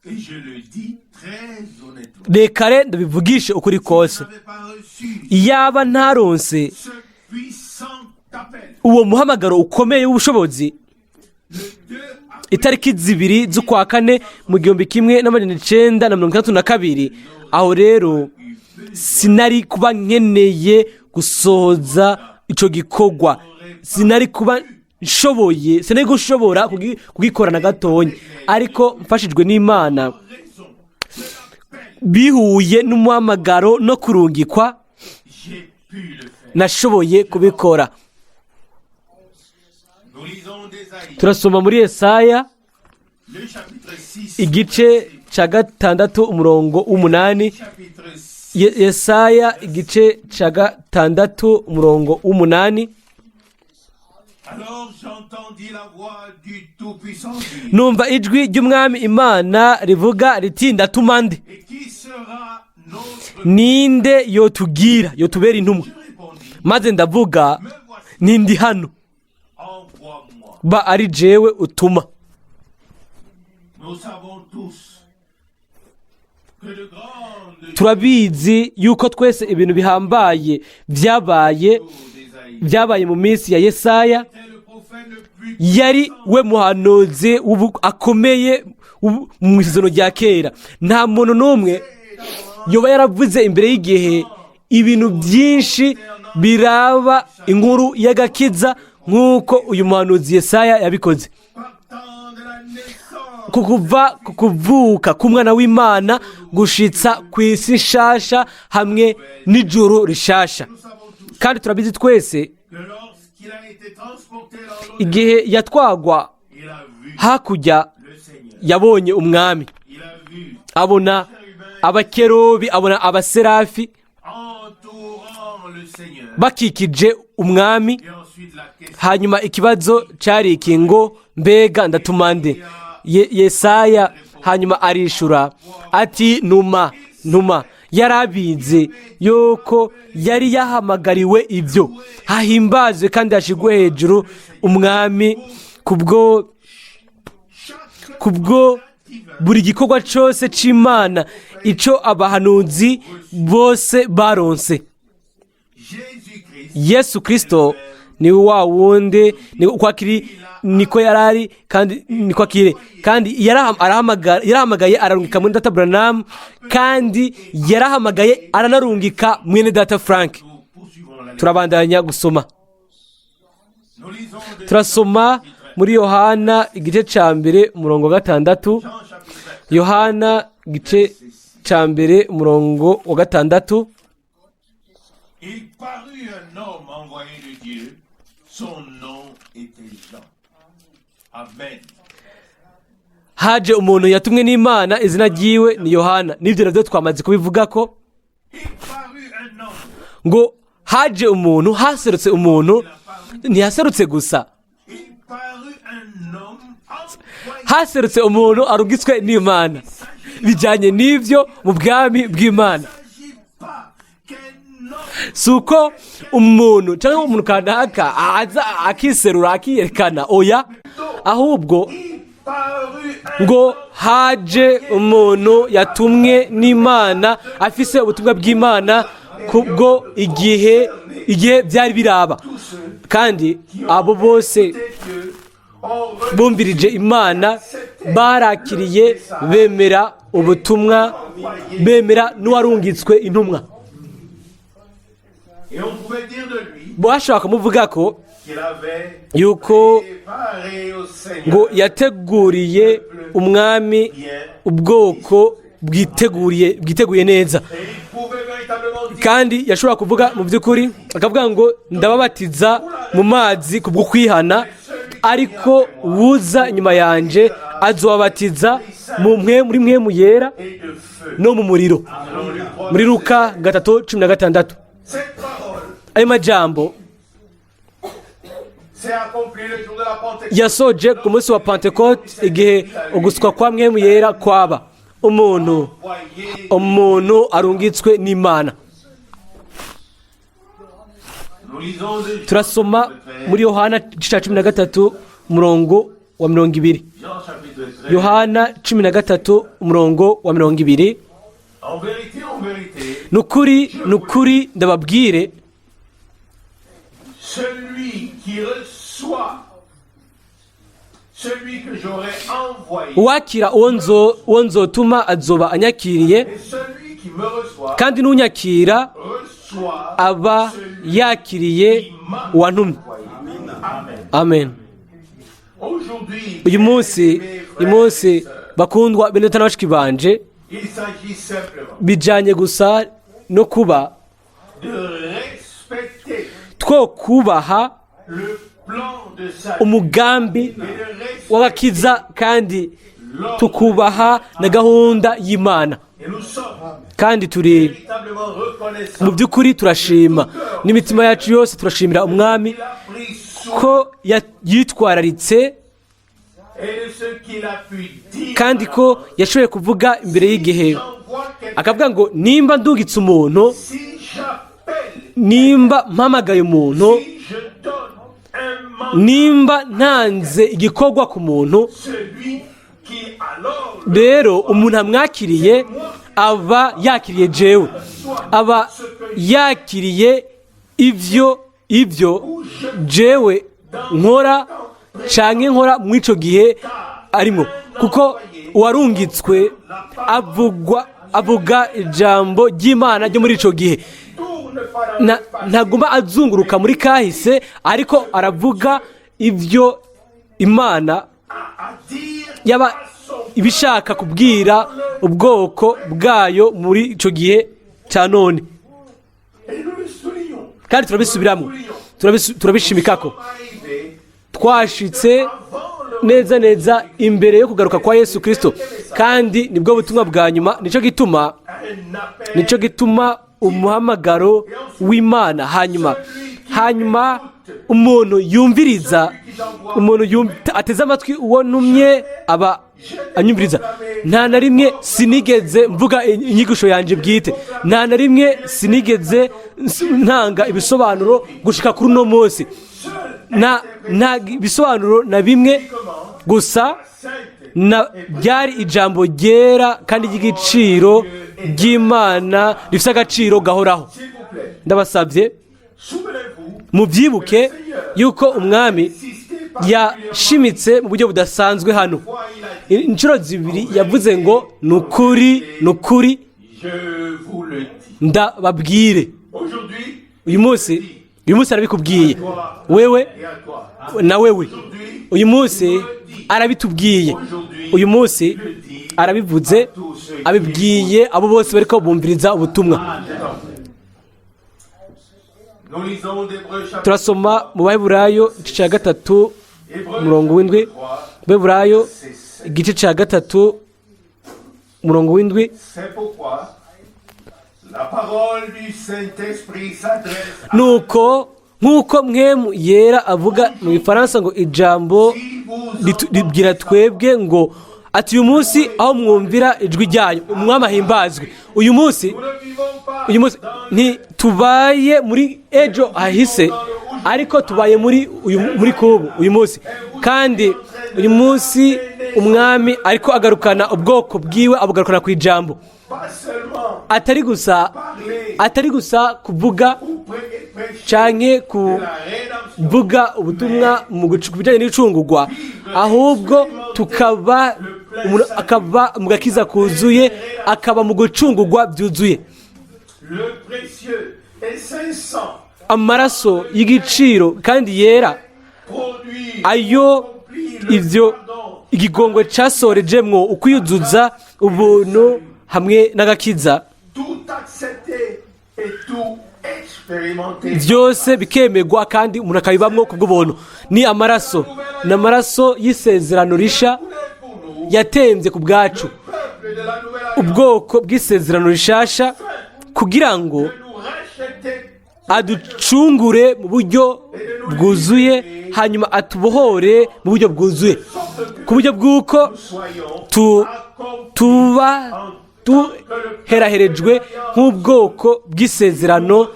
Et je le dis très honnêtement. Reka re ndabivugishe ukuri kose. Je n'avais pas reçu Iyaba ntaronse ce puissant appel. uwo muhamagaro ukomeye w'ubushobozi Le 2 avril itariki 2 z'ukwa kane mu 1962, aho rero sinari kuba nkeneye gusohoza ico gikorwa, sinari kuba nshoboye, sinari gushobora kugikora na gatonya. Ariko mfashijwe n'Imana, raison de l'appel, bihuye n'umuhamagaro no kurungikwa, j'ai pu le faire. nashoboye kubikora. Nous lisons d'Ésaïe, Turasoma muri Yesaya le chapitre 6, igice cya 6 umurongo w'8. chapitre 6, Yesaya igice cya 6 umurongo w'8. Alors j'entendis la voix du Tout-Puissant dire, Numva ijwi ry'Umwami Imana rivuga riti: "Ndatuma nde? Et qui sera notre Ninde yotubwira, yotubera intumwa?" Je répondis, Maze ndavuga Me voici, nindi hano, envoie-moi. ba ari jewe utuma. Nous savons tous que de grandes Turabizi yuko twese ibintu bihambaye byabaye choses d'Ésaïe byabaye mu minsi ya Yesaya. était le prophète le plus Yari we muhanuzi akomeye mu isezerano rya kera. Nta muntu n'umwe yoba yaravuze imbere y'igihe ibintu byinshi biraba inkuru y'agakiza nk'uko uyu muhanuzi Yesaya yabikoze. Partant de la naissance Ku kuva ku kuvuka k'umwana w'Imana gushitsa ku isi nshasha hamwe n'ijuru rishasha. Nous savons tous Kandi turabizi twese que lorsqu'il a été transporté dans l'au igihe yatwagwa il a vu hakurya, le Seigneur. yabonye Umwami. Il a vu Abona abakerubi, abona abaserafi entourant le Seigneur. bakikije Umwami. Et ensuite la question Hanyuma ikibazo cyari iki ngo: "Mbega ndatuma nde?" Yesaya hanyuma arishura ati: "Ntuma, ntuma." Yarabizi yuko yari yahamagariwe ibyo. Hahimbazwe kandi hashigwe hejuru Umwami kubwo buri gikorwa cyose c'Imana ico abahanuzi bose baronse. Jésus-Christ Yesu Kirisito ni wa wundi, ni uko akiri, niko yari ari kandi niko akiri. Kandi yarahamagaye ararungika mwene data Branham, kandi yarahamagaye aranarungika mwene data Frank. Nous poursuivons la lecture. Turabandanya gusoma. Nous lisons de Turasoma muri Yohana igice cya 1 umurongo wa 6. Jean chapitre Yohana igice cya 1 umurongo wa 6. Il parut un homme envoyé de Dieu. Son nom était Jean. Amen. Haje umuntu yatumwe n'Imana, izina ryiwe ni Yohana. N'ibyo nabyo twamaze kubivuga ko Il parut un homme. ngo haje umuntu, haserutse umuntu. Ntihaserutse gusa, Il parut un homme envoyé. haserutse umuntu arungitswe n'Imana. Bijyanye n'ibyo mu bwami bw'Imana. Il ne s'agit pas qu'un homme Si uko umuntu cyangwa umuntu kanaka aza akiserura, akiyerekana, oya, ahubwo Il parut un ngo haje umuntu yatumwe n'Imana, afise ubutumwa bw'Imana kubwo igihe byari biraba, kandi abo bose Dieu ont reçu bumvirije Imana barakiriye, bemera ubutumwa, bemera n'uwarungitswe, intumwa. Et on pouvait dire de lui Bashobora kumuvuga ko qu'il avait yuko préparé au Seigneur ngo yateguriye Umwami ubwoko bwiteguriye, bwiteguye neza. Et il pouvait véritablement dire Kandi yashobora kuvuga mu by'ukuri, akavuga ngo: "Ndababatiza mu mazi kubwo kwihana, ariko wuza inyuma yanjye azobabatiza mu mwe muri Mpwemu Yera et de feu. no mu muriro", Selon Luc 3, muri Luka 3:16. Cette parole Ayo majambo s'est accomplie le jour de la Pentecôte. yasoje ku munsi wa Pentekote, igihe uguswa kwa Mpwemu Yera kwaba. Umuntu Voyez, umuntu arungitswe n'Imana. nous lisons de Turasoma muri Yohana igice cya 13, umurongo wa 20. Jean chapitre 13. Yohana 13, umurongo wa 20. En vérité, en vérité, Ni ukuri, ni ukuri, ndababwire, celui qui reçoit celui que j'aurai envoyé, uwakira uwo nzotuma azoba anyakiriye, et celui qui me reçoit, kandi n'unyakira reçoit aba celui yakiriye uwantumye. Amen. Amen. Aujourd'hui, Uyu munsi, bakundwa bene data na bashiki banje, il s'agit simplement bijanye gusa no kuba de respecter two kubaha le plan de salut umugambi et de respecter w'agakiza, kandi l'ordre. tukubaha na gahunda y'Imana. Et nous sommes Kandi turi véritablement reconnaissants mu by'ukuri turashima n'imitima yacu yose, turashimira Umwami qu'il a pris soin ko yitwararitse et de ce qu'il a pu dire. kandi ko yashoboye kuvuga imbere y'igihe, J'envoie quelqu'un, akavuga ngo: "Nimba ndungitse umuntu, si j'appelle, nimba mpamagaye umuntu, si je donne un mandat, nimba ntanze igikorwa ku muntu, celui qui alors le rero umuntu amwakiriye aba yakiriye jewe, aba yakiriye ibyo jewe nkora canke nkora muri ico gihe arimo, kuko uwarungitswe avugwa, avuga ijambo ry'Imana ryo muri ico gihe." tourne pas dans le passé, Ntaguma azunguruka muri kahise, ariko aravuga ibyo Imana à dire yaba à son ibishaka kubwira ubwoko bwayo muri icyo gihe cya none. Et nous le soulignons. Kandi turabisubiramo, turabishimikako. Arrivé Twashitse avant le neza neza imbere yo kugaruka kwa Yesu Kirisito, kandi nibwo butumwa bwa nyuma. Nicyo gituma un appel nicyo gituma umuhamagaro w'Imana, hanyuma umuntu yumviriza, umuntu ateze amatwi uwo ntumye aba anyumviriza. Nta na rimwe sinigeze mvuga inyigisho yanjye bwite, nta na rimwe sinigeze ntanga ibisobanuro gushika kuri uno munsi, nta bisobanuro na bimwe gusa sainte na byari ijambo ryera kandi ry'igiciro ry'Imana, rifite agaciro gahoraho. S'il vous plaît, Ndabasabye, souvenez-vous, mubyibuke yuko Umwami insistez yashimitse mu buryo budasanzwe hano. fois il a dit, Inshuro zibiri yavuze ngo: "Ni ukuri, ni ukuri, je vous le dis. ndababwire." Aujourd'hui, Uyu munsi arabikubwiye wewe et à toi. na wewe. Aujourd'hui, Uyu munsi arabitubwiye, uyu munsi arabivuze, abibwiye abo bose bariko bumviriza ubutumwa. Nous lisons d'Hébreux chapitre Turasoma mu Baheburayo igice cya 3, Hébreux umurongo w'indwi. 3, Baheburayo c'est sept. igice cya 3, umurongo w'indwi. C'est pourquoi la parole du Saint-Esprit s'adresse à Nuko nk'uko Mpwemu Yera avuga mu Gifaransa ngo ijambo si vous ribwira twebwe ngo Ati uyu munsi aho mwumvira ijwi ryayo, Umwami ahimbazwe. Uyu munsi, Nous ne vivons pas uyu munsi ntitubaye muri ejo hahise, ariko tubaye muri uyu, muri kubu uyu munsi. Kandi uyu munsi Umwami ariko agarukana ubwoko bwiwe, abugarukana ku ijambo. Pas seulement Atari gusa kuvuga ou prêcher canke la rédemption, kuvuga ubutumwa ku bijyanye n'icungurwa, ahubwo tukaba umuntu akaba mu gakiza kuzuye, akaba mu gucungurwa byuzuye. Le précieux et saint sang Amaraso y'igiciro kandi yera, produit ayo ivyo igigongo casorejemwo ukwiyuzuza ubuntu hamwe n'agakiza, tout accepté et tout expérimenté. Byose bikemerwa kandi umuntu akabibamwo ku bw'ubuntu. Ni amaraso y'isezerano risha Pour nous, yatembye ku bwacu, peuple de la nouvelle alliance, ubwoko bw'isezerano rishasha, kugira ngo nous racheter aducungure mu buryo bwuzuye, hanyuma atubohore mu buryo bwuzuye, ku buryo bw'uko soyons accomplis tuba duheraherejwe nk'ubwoko bw'isezerano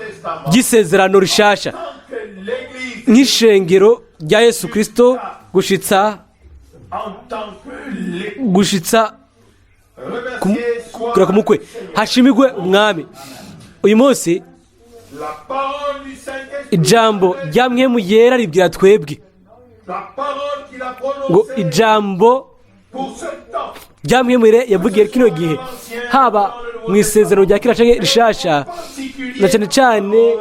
rishasha, que l'Église nk'ishengero rya Yesu Kirisito, gushitsa en tant que l'Église. gushitsa Remercié soit kugera ku mukwe. Hashimigwe Umwami. Uyu munsi la parole du Saint-Esprit, ijambo rya Mpwemu Yera ribwira twebwe la parole qu'il a ngo prononcée ijambo pour ce temps, rya Mpwemu Yera yavugiye kino gihe, haba mu isezerano rya kera canke rishasha, na cyane cyane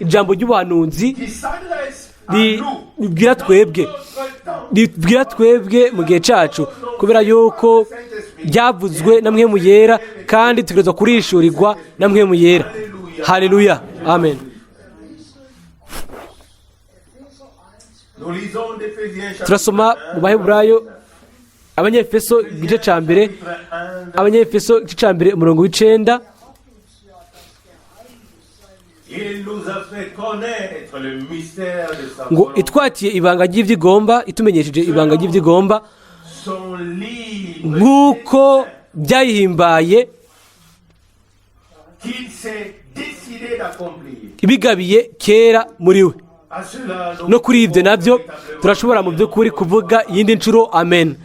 ijambo ry'ubuhanuzi qui s'adresse à nous ribwira twebwe, notre temps. ribwira twebwe mu gihe cyacu, kubera yuko ryavuzwe na Mpwemu Yera kandi tugerezwa kurishurirwa na Mpwemu Yera. Haleluya, amen. Nous lisons d'Éphésiens chapitre Turasoma mu Baheburayo, Abanyefeso igice cya mbere, 1. Abanyefeso igice cya mbere, umurongo w'9. Il nous a fait connaître le mystère de sa Ngo volonté, itwatiye ibanga ry'iby'igomba, itumenyesheje ibanga ry'iby'igomba, son libre nk'uko byayihimbaye, qu'il s'est décidé d'accomplir. Ibigabiye kera muri we. À cela, nous No kuri ibyo nabyo turashobora mu by'ukuri kuvuga iyindi nshuro amen.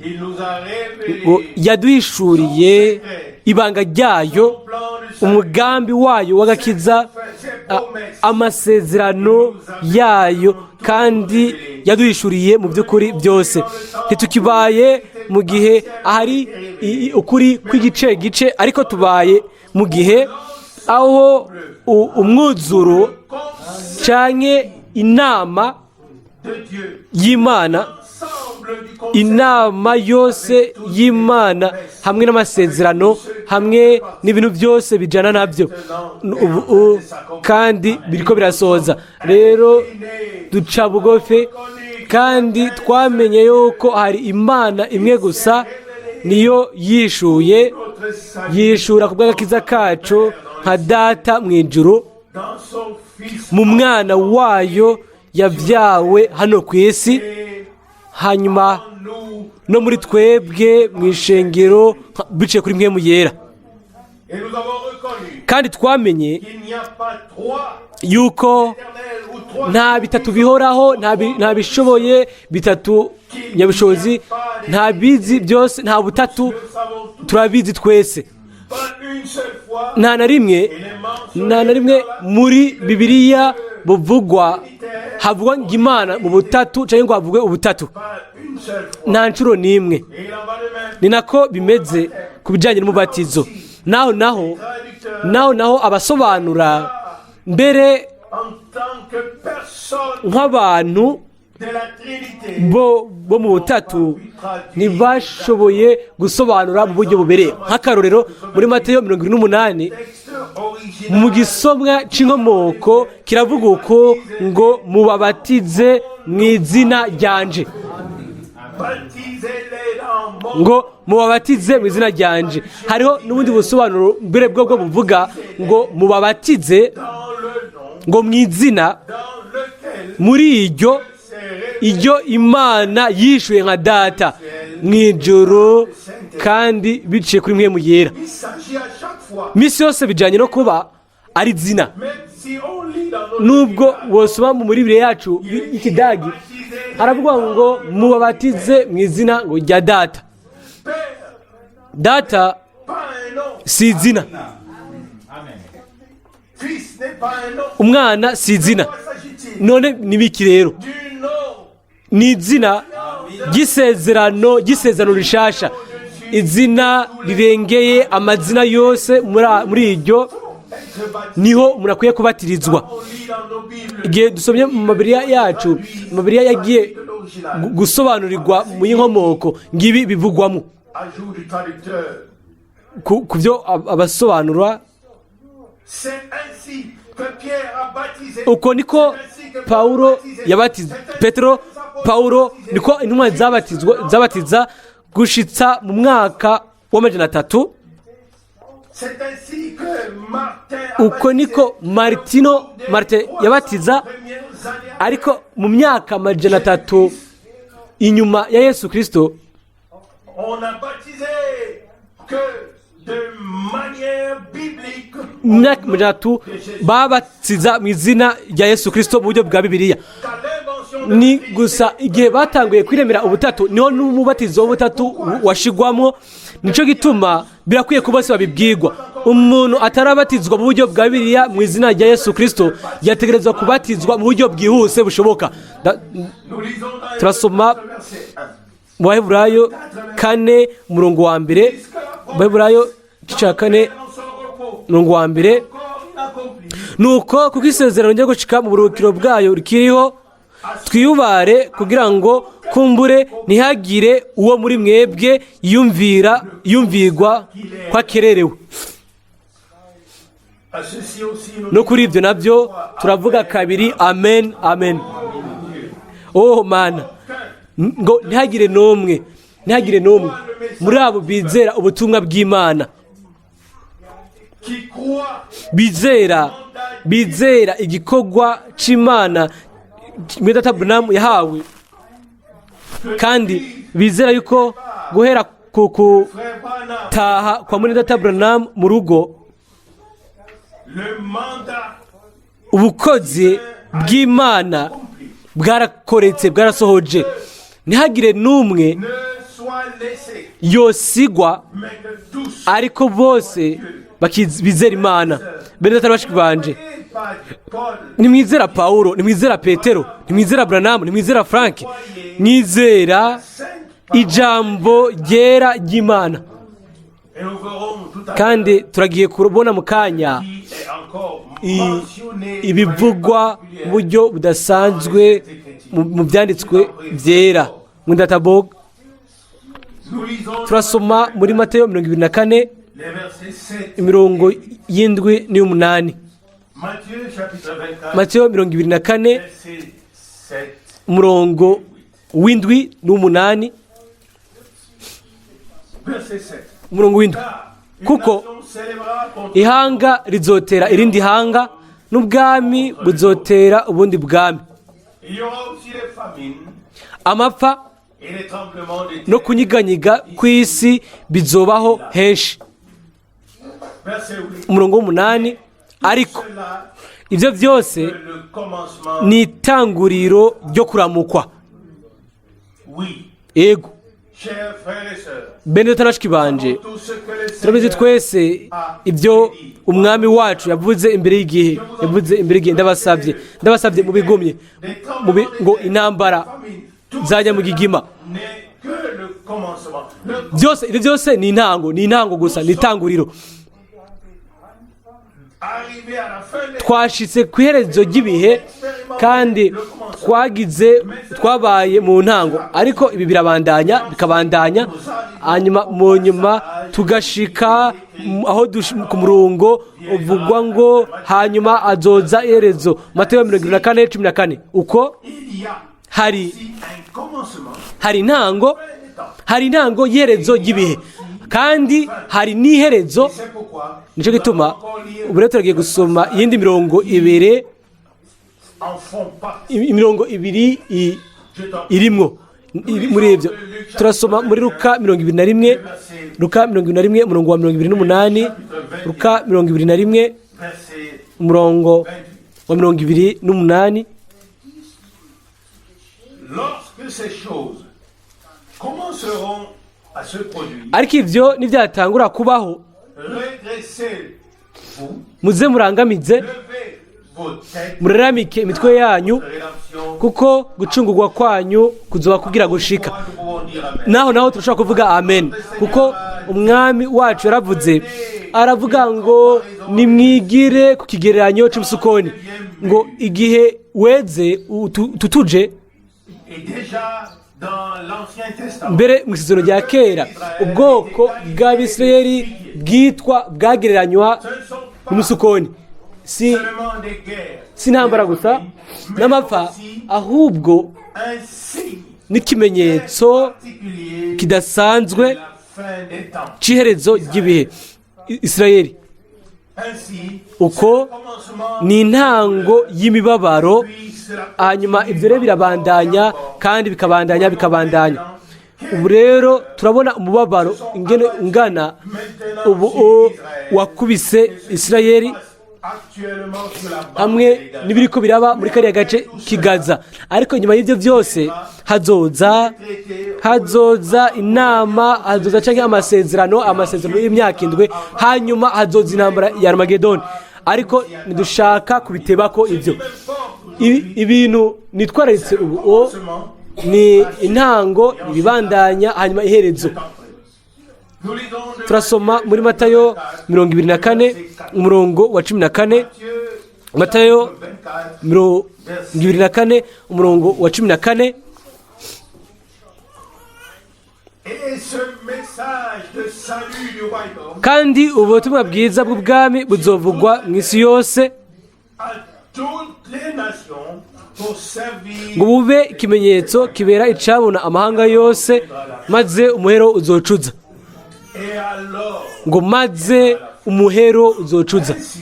Il nous a révélé Ngo yaduhishuriye ibanga ryayo, plan de salut, umugambi wayo w'agakiza, ses promesses, amasezerano yayo, kandi yaduhishuriye mu by'ukuri byose. Ntitukibaye mu gihe ahari ukuri kw'igice gice, ariko tubaye mu gihe aho umwuzuro canke inama de Dieu, y'Imana, ensemble du conseil inama yose y'Imana hamwe n'amasezerano hamwe n'ibintu byose bijyana nabyo ubu kandi biriko birasohoza. Rero duca bugufi kandi twamenye yuko hari Imana imwe gusa, niyo yishuye, notre salut yishura ku bw'agakiza kacu nka Data mu ijuru, dans son Fils mu Mwana wayo yabyawe hano ku isi, et hanyuma en nous. no muri twebwe mu ishengero biciye kuri Mpwemu Yera. Et nous avons reconnu Kandi twamenye qu'il n'y a pas trois yuko éternels ou trois nta bitatu bihoraho, nta bishoboye bitatu nyabushobozi, nta bizi byose, nta butatu. Nous le savons tous. Turabizi twese. Pas une seule fois Nta na rimwe, il est mentionné nta na rimwe dans la muri Bibiliya buvugwa havugwa ngo Imana mu butatu cyangwa ngo havugwe ubutatu. Pas une seule fois. Nta nshuro n'imwe. Et il en va de même. Ni nako bimeze ku bijyanye n'umubatizo. Naho Traducteur naho abasobanura mbere en tant que personne nk'abantu de la Trinité bo mu butatu ntibashoboye gusobanura mu buryo bubereye. Nk'akarorero, muri Mateyo 78, texte original mu gisomwa c'inkomoko kiravuga uko ngo mubabatize mu izina ryanje. Baptisez-les dans mon Ngo mubabatize mu izina ryanje. Hariho n'ubundi busobanuro mbere bwo buvuga ngo mubabatize dans le nom ngo mu izina dans lequel muri iryo s'est révélé Iryo Imana yishuye nka Data mu ijoro kandi biciye kuri Mpwemu Yera. Il s'agit à chaque fois, Misi yose bijyanye no kuba ari izina. même si on lit dans notre Nubwo Bible, wosoma muri Bibiliya yacu y'Ikidagi, haravuga ngo mubabatize mu izina ngo rya Data. Père, Data pas un nom. si izina. Fils n'est pas un nom. Umwana si izina. De quoi s'agit-il? None nibiki rero? Du nom. Ni izina ry'isezerano rishasha, izina rirengeye amazina yose. Muri iryo Être baptisé. niho umuntu akwiye kubatirizwa. On lit dans nos Bibles. Igihe dusomye mu mabiriya yacu, amabiriya yagiye De l'original. gusobanurirwa mu y'inkomoko, ngibi bivugwamo. Ajout du traducteur. Ku byo abasobanura. C'est ainsi que Pierre a baptisé. Uko niko Paulo yabatiza, Petero, Paulo, niko intumwa zabatizwa, zabatiza gushitsa mu mwaka w'300. C'est ainsi que Martin a Uko niko Martin yabatiza, premières années. ariko mu myaka 300 inyuma ya Yesu Kirisito. On a baptisé que de manière biblique. Mu myaka 300 babatiza mu izina rya Yesu Kirisito mu buryo bwa Bibiliya. Qu'à l'invention de Ni la Trinité, gusa igihe batanguye kwiremera ubutatu niho n'umubatizo w'ubutatu washigwamo. Nicyo gituma birakwiye ko bose babibwirwa. Umuntu atarabatizwa mu buryo bwa Bibiliya mu izina rya Yesu Kirisito yategerezwa kubatizwa mu buryo bwihuse bushoboka. Nous lisons dans Turasoma verset 1. mu Baheburayo 4, umurongo wa mbere. Mu Baheburayo igice cya 4, Dans son repos, umurongo wa mbere. encore inaccompli. Nuko kuko isezerano ryo gushika mu buruhukiro bwayo rikiriho, twiyubare kugira ngo kumbure ntihagire uwo muri mwebwe yumvira yumvirwa ko akererewe. À ceci aussi, nous No kuri ibyo nabyo turavuga kabiri: amen, amen. Oh Mana, ngo ntihagire n'umwe, ntihagire n'umwe muri abo bizera ubutumwa bw'Imana, qui croit bizera igikorwa c'Imana Mwedata Branham yahawe, kandi bizera yuko guhera ku frère Branham, gutaha kwa Mwedata Branham mu rugo, le mandat ubukozi bw'Imana bwarakoretse, bwarasohoje. Ntihagire n'umwe ne soit laissé, yosigwa, mais que tous ariko bose bizera Imana. Bene data, bashiki banje, et pas Paul, nimwizera Paulo, nimwizera Petero, nimwizera Branham, nimwizera Frank, mwizera sainte parole. ijambo ryera ry'Imana. Et nous verrons tout à l'heure Kandi turagiye kubona mu kanya qui est encore mentionné ibivugwa mu buryo budasanzwe mu byanditswe byera mu databog. Nous lisons Turasoma muri Mateyo 24, les versets 7. imirongo y'7 n'iy'umunani. Matthieu chapitre 24, Mateyo 24, verset 7. umurongo w'7 n'umunani. Verset 7. Umurongo w'7. Car une Kuko nation s'élèvera contre ihanga rizotera irindi hanga, n'ubwami buzotera ubundi bwami. Il y aura aussi les famines Amapfa et les tremblements de no terre. kunyiganyiga kw'isi bizobaho henshi. Verset 8. Umurongo w'8: ariko Cela ibyo byose est le commencement. ni itanguriro ryo kuramukwa. Oui, Ego, chers frères et sœurs, bene data na bashiki banje, tout ce que le turabizi Seigneur twese ibyo Umwami wacu yavuze imbere y'igihe, yavuze imbere y'igihe. Ndabasabye, ndabasabye mubigumye des tremblements de ngo terre, intambara famines, tout za nyamugigima, n'est que le commencement. Le byose, ibyo byose ni intango, ni intango gusa, ni itanguriro. Arrivé à la fin des Twashitse ku iherezo ry'ibihe kandi twagize twabaye mu ntango, ariko ibi birabandanya, bikabandanya, hanyuma mu nyuma tugashika aho ku murongo uvugwa ngo hanyuma azoza iherezo, Mateyo 24:14. Uko Il y a hari aussi un commencement, hari intango, un temps. hari intango y'iherezo ry'ibihe, kandi hari n'iherezo. C'est pourquoi Nicyo gituma nous allons encore lire ubu rero turagiye gusoma iyindi mirongo ibiri, en font partie. imirongo ibiri Irimwo muri ibyo turasoma muri Luka 21, Luka 21, umurongo wa 28, Luka 21, Verset umurongo wa 28. Lorsque ces choses commenceront à se produire, Ariko ibyo nibyatangura kubaho, redressez-vous, muze murangamize, levez vos têtes, muraramike imitwe yanyu, rédemption. kuko gucungurwa kwanyu kuzoba kugira gushika. Nous pouvons dire amen. Naho naho turashobora kuvuga amen, kuko umwami wacu yaravuze, aravuga ngo nimwigire ku kigereranyo cy'umusukoni, ngo igihe weze tutuje. Et déjà dans l'Ancien Testament, Mbere mu isezerano rya kera, ubwoko bw'Abisirayeli bwitwa bwagereranywa ce ne sont pas n'umusukoni, si seulement des guerres, si intambara gusa n'amapfa, ahubwo un signe n'ikimenyetso particulier kidasanzwe de la fin des temps. cy'iherezo ry'ibihe. Isirayeli Ainsi, uko c'est le commencement, ni intango y'imibabaro. puis cela Hanyuma ibyo rero birabandanya kandi bikabandanya, bikabandanya. Ubu rero turabona umubabaro ingene ungana maintenant ubu sur o Israël. wakubise Isirayeli Actuellement sur la bande hamwe de Gaza. n'ibiriko biraba muri kariya gace k'igaza. Ariko nyuma y'ibyo byose hazoza inama, hazoza cyangwa amasezerano y'imyaka 7, hanyuma hazoza intambara ya Armagedoni. Ariko ntidushaka kubitebako ibyo. Ibintu nitwararitse ubu o ni intango, ibibandanya, hanyuma iherezo. Nous lisons de Turasoma muri Matayo 24, umurongo wa 14. Matthieu Matayo 24, 24, umurongo wa 14. Et ce message de salut du royaume Kandi ubutumwa bwiza bw'ubwami buzovugwa mu isi yose à toutes les nations pour servir ngo bube ikimenyetso kibera icabona amahanga yose, maze umuhero uzocuza. Et alors Ngo maze umuhero uzocuza. ainsi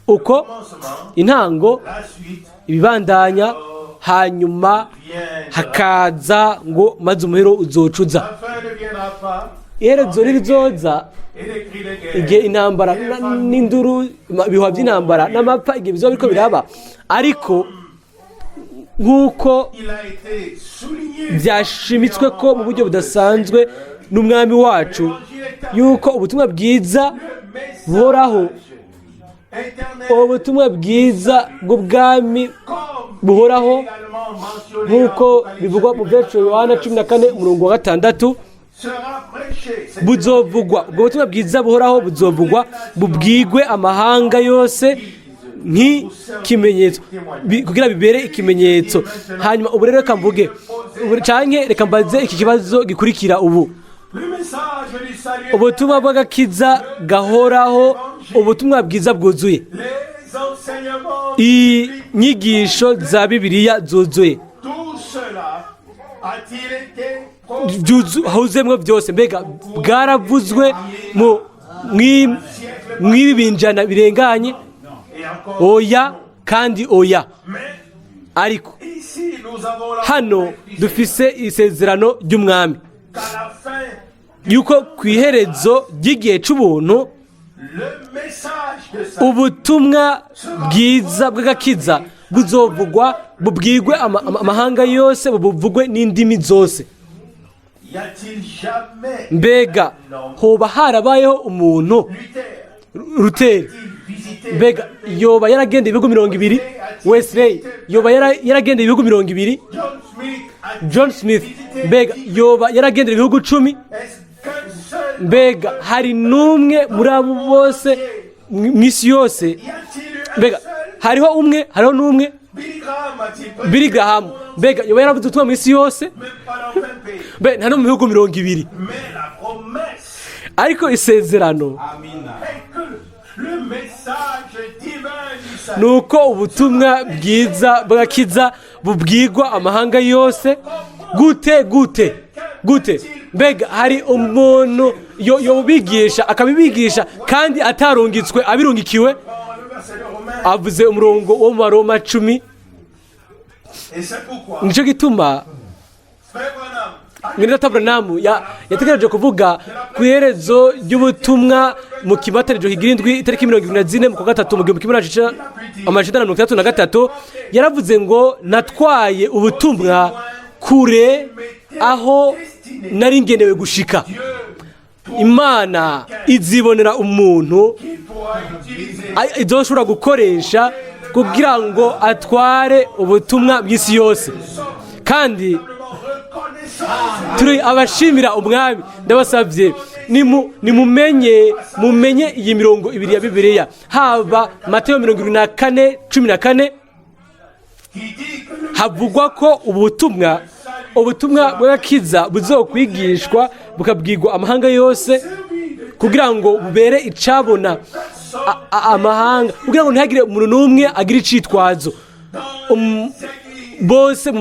Uko commencement, intango, la suite ibibandanya, hanyuma viendra. hakaza ngo maze umuhero uzocuza. La fin ne viendra pas Iherezo ririzoza et les cris de guerre igihe intambara n'induru, ibihuha by'intambara n'amapfa, igihe bizoba biriko biraba. Ariko nk'uko Il a été souligné byashimitswe ko mu buryo budasanzwe n'umwami wacu yuko ubutumwa bwiza buhoraho, éternel ubutumwa bwiza bw'ubwami comme buhoraho, également mentionné nk'uko en bivugwa mu byacu Yohana 14, umurongo wa 6, sera prêché. Buzovugwa, ubwo butumwa bwiza buhoraho buzovugwa, bubwigwe amahanga yose nk'ikimenyetso, kugira bibere ikimenyetso. Hanyuma ubu rero reka mvuge canke reka mbaze iki kibazo gikurikira ubu: Le message du salut, ubutumwa bw'agakiza gahoraho, ubutumwa bwiza bwuzuye, les enseignements, inyigisho za Bibiliya zuzuye, tout cela a-t-il été huzemwo byose, mbega bwaravuzwe mu mw'ibi binjana birenganye? Et encore, Oya kandi oya. mais Ariko ici nous avons la hano promesse du dufise isezerano ry'umwami qu'à la fin yuko ku iherezo ry'igihe c'ubuntu le message de salut ubutumwa bwiza bw'agakiza buzovugwa, bubwigwe amahanga yose, buvugwe n'indimi zose. Y a-t-il jamais Mbega hoba harabayeho umuntu, Luther Ruteri, a-t-il visité mbega yoba yaragendeye ibihugu 20? Wesley yoba yaragendeye ibihugu 20? John Smith a-t-il John Smith visité mbega yoba yaragendeye ibihugu 10? Est-ce qu'un seul Mbega hari n'umwe muri abo bose mw'isi yose? Y a-t-il eu un Mbega seul? hariho umwe, hariho n'umwe? Billy Graham a-t-il prêché Billy Graham mbega yoba yaravuze ubutumwa mw'isi yose? Même pas dans 20 pays. Mbe nta no mu bihugu 20. Mais la promesse Ariko isezerano est que le message divin du salut ni uko ubutumwa bwiza bw'agakiza bubwirwa amahanga yose. Gute, gute, gute? Mbega hari umuntu yobigisha, akabibigisha kandi atarungitswe, abirungikiwe? Dans le verset de Romains. Avuze umurongo wo mu Baroma 10. Et c'est pourquoi Nicyo gituma Frère Branham Mwene data Branham yategereje kuvuga ku iherezo ry'ubutumwa mu kimatarijo higira indwi, itariki 24 mu kwa gatatu mu 1963. Yaravuze ngo: "Natwaye ubutumwa kure aho nari ngenewe gushika. Imana izibonera umuntu qu'il pourra utiliser izoshobora gukoresha kugira ngo atware ubutumwa bw'isi yose." Kandi reconnaissance turi abashimira Umwami. Ndabasabye, nimumenye mumenye iyi mirongo ibiri ya Bibiliya, haba Mateyo 24:14, qui dit que le havugwa ko ubutumwa bw'agakiza buzokwigishwa, bukabwirwa amahanga yose, kugira ngo bubere icabona amahanga, kugira ngo ntihagire umuntu n'umwe agira icitwazo. Bose mu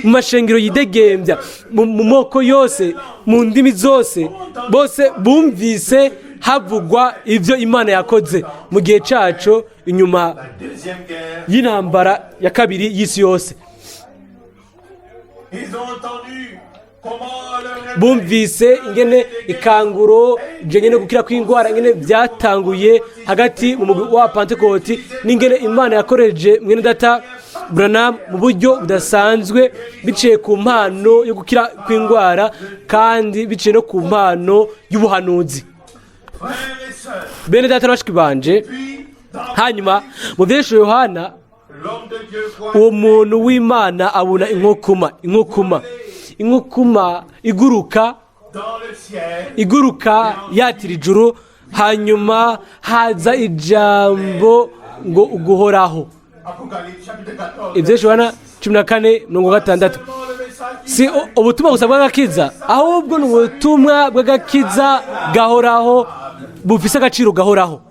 mashengero yidegembya, mu moko yose, mu ndimi zose, bose bumvise havugwa ibyo Imana yakoze mu gihe cyacu inyuma deuxième guerre, y'intambara ya kabiri y'isi yose. ils ont entendu comment le réveil Bumvise ingene ikanguro ijanye no gukira kw'indwara, ingene byatanguye hagati mu mugwi wa Pantekoti, n'ingene Imana yakoreje mwene data Branham mu buryo budasanzwe, biciye ku mpano yo gukira kw'indwara kandi biciye no ku mpano y'ubuhanuzi. Frères et sœurs, Bene data na bashiki banje, puis dans hanyuma mu vyesho Yohana, l'homme de Dieu voit uwo muntu w'Imana abona inkukuma iguruka dans le ciel iguruka yatira ijuru. Hanyuma haza ijambo ngo uguhoraho. Apocalypse chapitre 14. Ibyo Yohana 14:60. Seulement le message du Si ubutumwa gusa bw'agakiza, ahubwo ni ubutumwa bw'agakiza gahoraho, bufise agaciro gahoraho.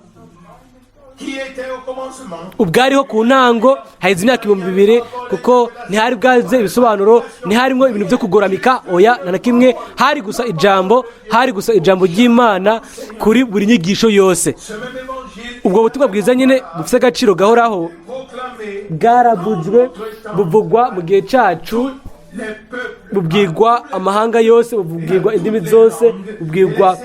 Qui était au commencement, Ubwariho ku ntango, haheze imyaka 2000, kuko ntihari bwaze ibisobanuro, ntiharimo ibintu byo kugoramika, oya, nta na kimwe. Hari gusa ijambo, hari gusa ijambo ry'Imana kuri buri nyigisho yose. Ce même évangile Ubwo butumwa bwiza nyine bufite agaciro gahoraho proclamé bwaravuzwe, buvugwa mu gihe cyacu, les peuples bubwirwa amahanga yose, bubwirwa indimi zose, bubwirwa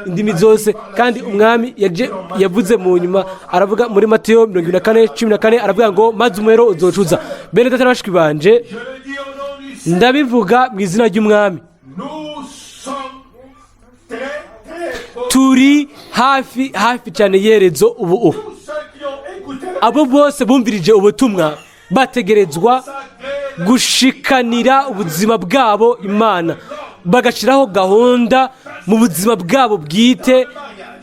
indimi zose. Kandi Umwami yaje yavuze mu nyuma, aravuga muri Matiyo 24:14, aravuga ngo: "Maze umwero uzocuza." Bene data na bashiki banje, Je le dis au nom du Seigneur, ndabivuga mu izina ry'Umwami, nous sommes très très proches. Turi hafi, hafi cyane yerezo ubu ubu. Tous ceux qui ont écouté le Abo bose bumvirije ubutumwa bategerezwa sacré gushikanira ubuzima bwabo Imana, bagashyiraho gahunda mu buzima bwabo bwite,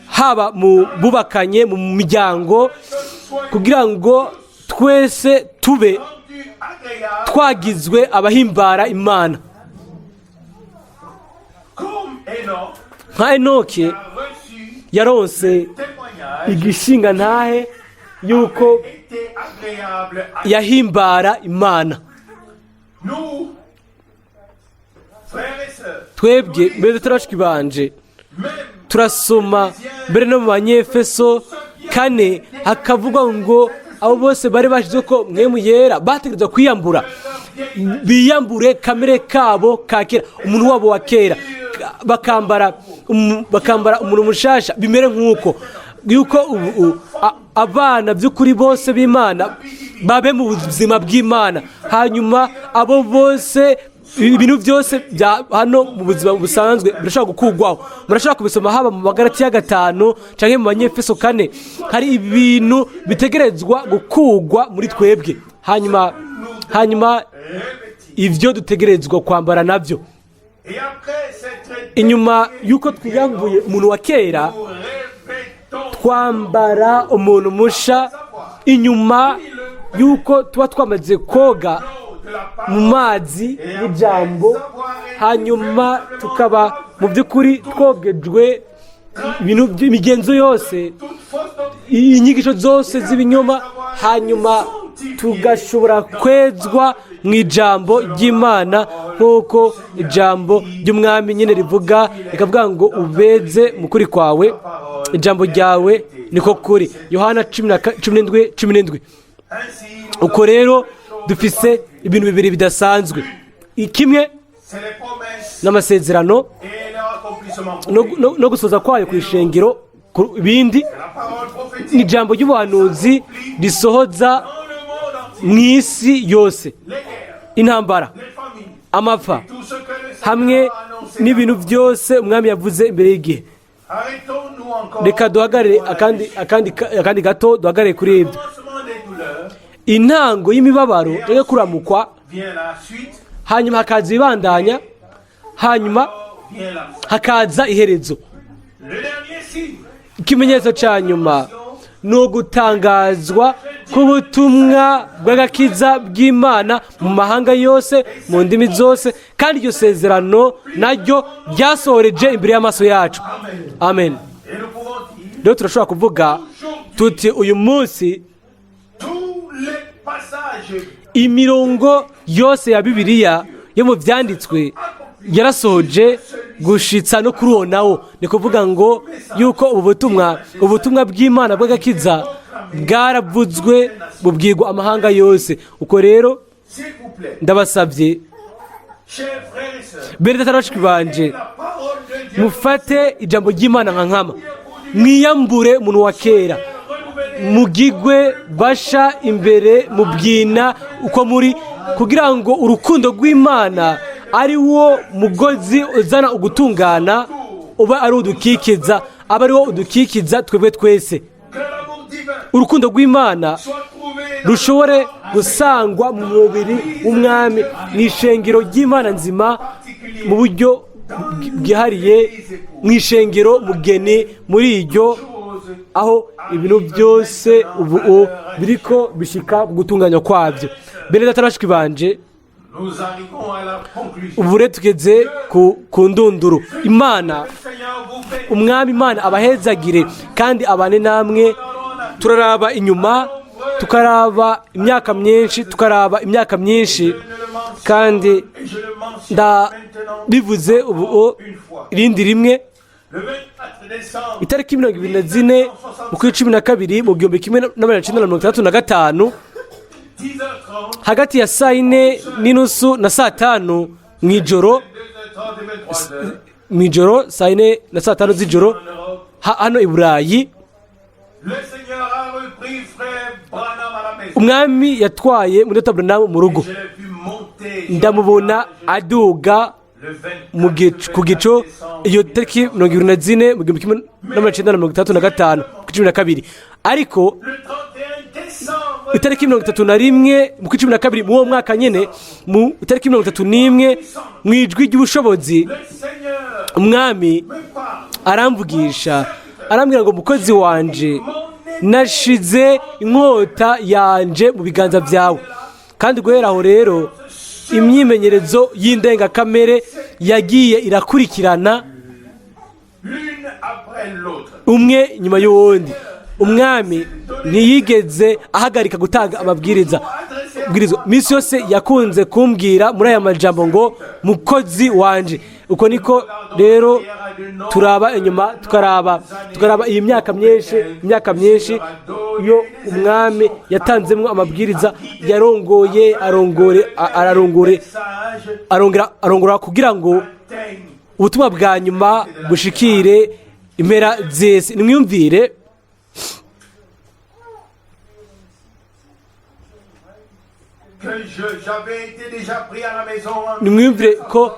haba mu bubakanye, mu miryango, kugira ngo twese tube rendu agréable twagizwe abahimbara Imana. Comme Enoch Nka Enoke a reçu yaronse témoignage igishinga ntahe yuko été agréable à yahimbara Imana. Nous, frères et sœurs, Twebwe mbere turashiki banje, même turasoma mbere no mu Banyefeso 4, hakavugwa ngo abo bose bari bashyize ko Mpwemu Yera bategerezwa kwiyambura, biyambure kamere kabo ka kera, umuntu wabo wa kera, bakambara umuntu mushasha. Bimere nk'uko yuko ubu abana by'ukuri bose b'Imana babe mu buzima bw'Imana. Hanyuma abo bose, ibintu byose bya hano mu buzima busanzwe birashobora gukurwaho. Murashobora kubisoma haba mu Bagaratiya 5 cyangwa mu Banyefeso 4. Hari ibintu bitegerezwa gukurwa muri twebwe, hanyuma ibyo dutegerezwa kwambara nabyo. Et après s'être Inyuma y'uko twiyambuye umuntu wa kera, nous revêtons twambara umuntu musha. Inyuma y'uko tuba twamaze koga de la parole mu mazi y'ijambo, hanyuma tukaba mu by'ukuri twogejwe ibintu by'imigenzo yose, toute fausse doctrine inyigisho zose z'ibinyoma, hanyuma tugashobora kwezwa mu ijambo ry'Imana, nk'uko ijambo ry'Umwami nyine rivuga, rikavuga ngo: "Ubeze mu kuri kwawe, ijambo ryawe niko kuri." Yohana 17:17. Ainsi Uko rero dufise ibintu bibiri bidasanzwe. Kimwe C'est les promesses n'amasezerano et leur accomplissement. no gusoza kwayo ku ishengero ku bindi. La parole prophétique Ni ijambo ry'ubuhanuzi risohoza dans le monde entier. mu isi yose. Les guerres, Intambara, les famines, amapfa, tout ce que le Seigneur hamwe a annoncé. n'ibintu byose umwami yavuze imbere y'igihe. Arrêtons-nous encore. Reka duhagarare akandi gato, duhagarare kuri ibyo. Commencement des douleurs, Intango y'imibabaro yo kuramukwa, vient la suite, hanyuma hakaza ibibandanya, hanyuma vient la fin. hakaza iherezo. Le dernier signe, Ikimenyetso cya nyuma ni ugutangazwa k'ubutumwa bw'agakiza bw'Imana mu mahanga yose, mu ndimi zose, kandi iryo sezerano naryo ryasohoreje imbere y'amaso yacu. Amen. Et nous pouvons dire, Rero turashobora kuvuga tuti uyu munsi tous les passages imirongo yose ya Bibiliya yo mu Byanditswe yarasohoje gushitsa no kuri uwo nawo. Ni kuvuga ngo yuko ubu butumwa, ubutumwa bw'Imana bw'agakiza, bwaravuzwe, bubwirwa amahanga yose. Uko rero, S'il vous plaît, ndabasabye, chers frères et sœurs, bene data na bashiki banje, la parole de Dieu mufate ijambo ry'Imana nka nkama, mwiyambure umuntu wa kera, renouvelée mugigwe basha imbere mu bwina uko muri, kugira ngo urukundo rw'Imana, ari wo mugozi uzana ugutungana, uba ari udukikiza, aba ari wo udukikiza twebwe twese. Que l'amour divin Urukundo rw'Imana soit trouvé dans rushobore gusangwa mu mubiri w'umwami, mu ishengero ry'Imana nzima, mu buryo bwihariye mu ishengero mugeni, muri iryo choses aho ibintu byose ubu biriko bishika ku gutunganywa kwabyo. Bene data na bashiki banje, Nous arrivons à la conclusion. Ubu rero tugeze ku ndunduro. Imana, Le Seigneur vous bénisse. umwami Imana abahezagire kandi abane namwe. Turaraba inyuma, tukaraba imyaka myinshi, tukaraba imyaka myinshi, kandi Et je le mentionne maintenant ndabivuze ubu une fois. irindi rimwe. Le 24 décembre Itariki 24 mu kwezi 12 mu 1965, 10h30, hagati ya saa 4:30 na saa 5 mu ijoro, 2h30 et 23h mu ijoro saa 4 na saa 5 z'ijoro, en Europe, hano i Burayi, le Seigneur a repris frère Branham à la maison. Umwami yatwaye muri Branham mu rugo. Je l'ai vu monter Ndamubona aduga le 24 mu gicu, ku gicu, iyo tariki 24 mu 1965 ku 12. Ariko le 31 décembre itariki 31 mu 12 mu uwo mwaka nyene, mu itariki 31, mu ijwi ry'ubushobozi, le Seigneur umwami me parle. aramvugisha, arambwira ngo: "Mukozi wanje, nashize inkota yanje mu biganza byawe." Kandi guhera aho rero imyimenyerezo y'indengakamere yagiye irakurikirana, L'une après l'autre. umwe nyuma y'uwundi. Umwami ntiyigeze ahagarika gutanga amabwiriza. Bwirizwa minsi yose yakunze kumbwira muri aya majambo ngo: "Mukozi wanje." Uko niko rero turaba inyuma, tukaraba iyi myaka myinshi, imyaka myinshi iyo umwami yatanzemo amabwiriza, yarongoye, arongore, ararongore, Message arongera arongora kugira ngo atteigne ubutumwa bwa nyuma bushikire impera z'isi. Nimwiyumvire, que j'avais été déjà pris à la maison en nimwiyumvire ko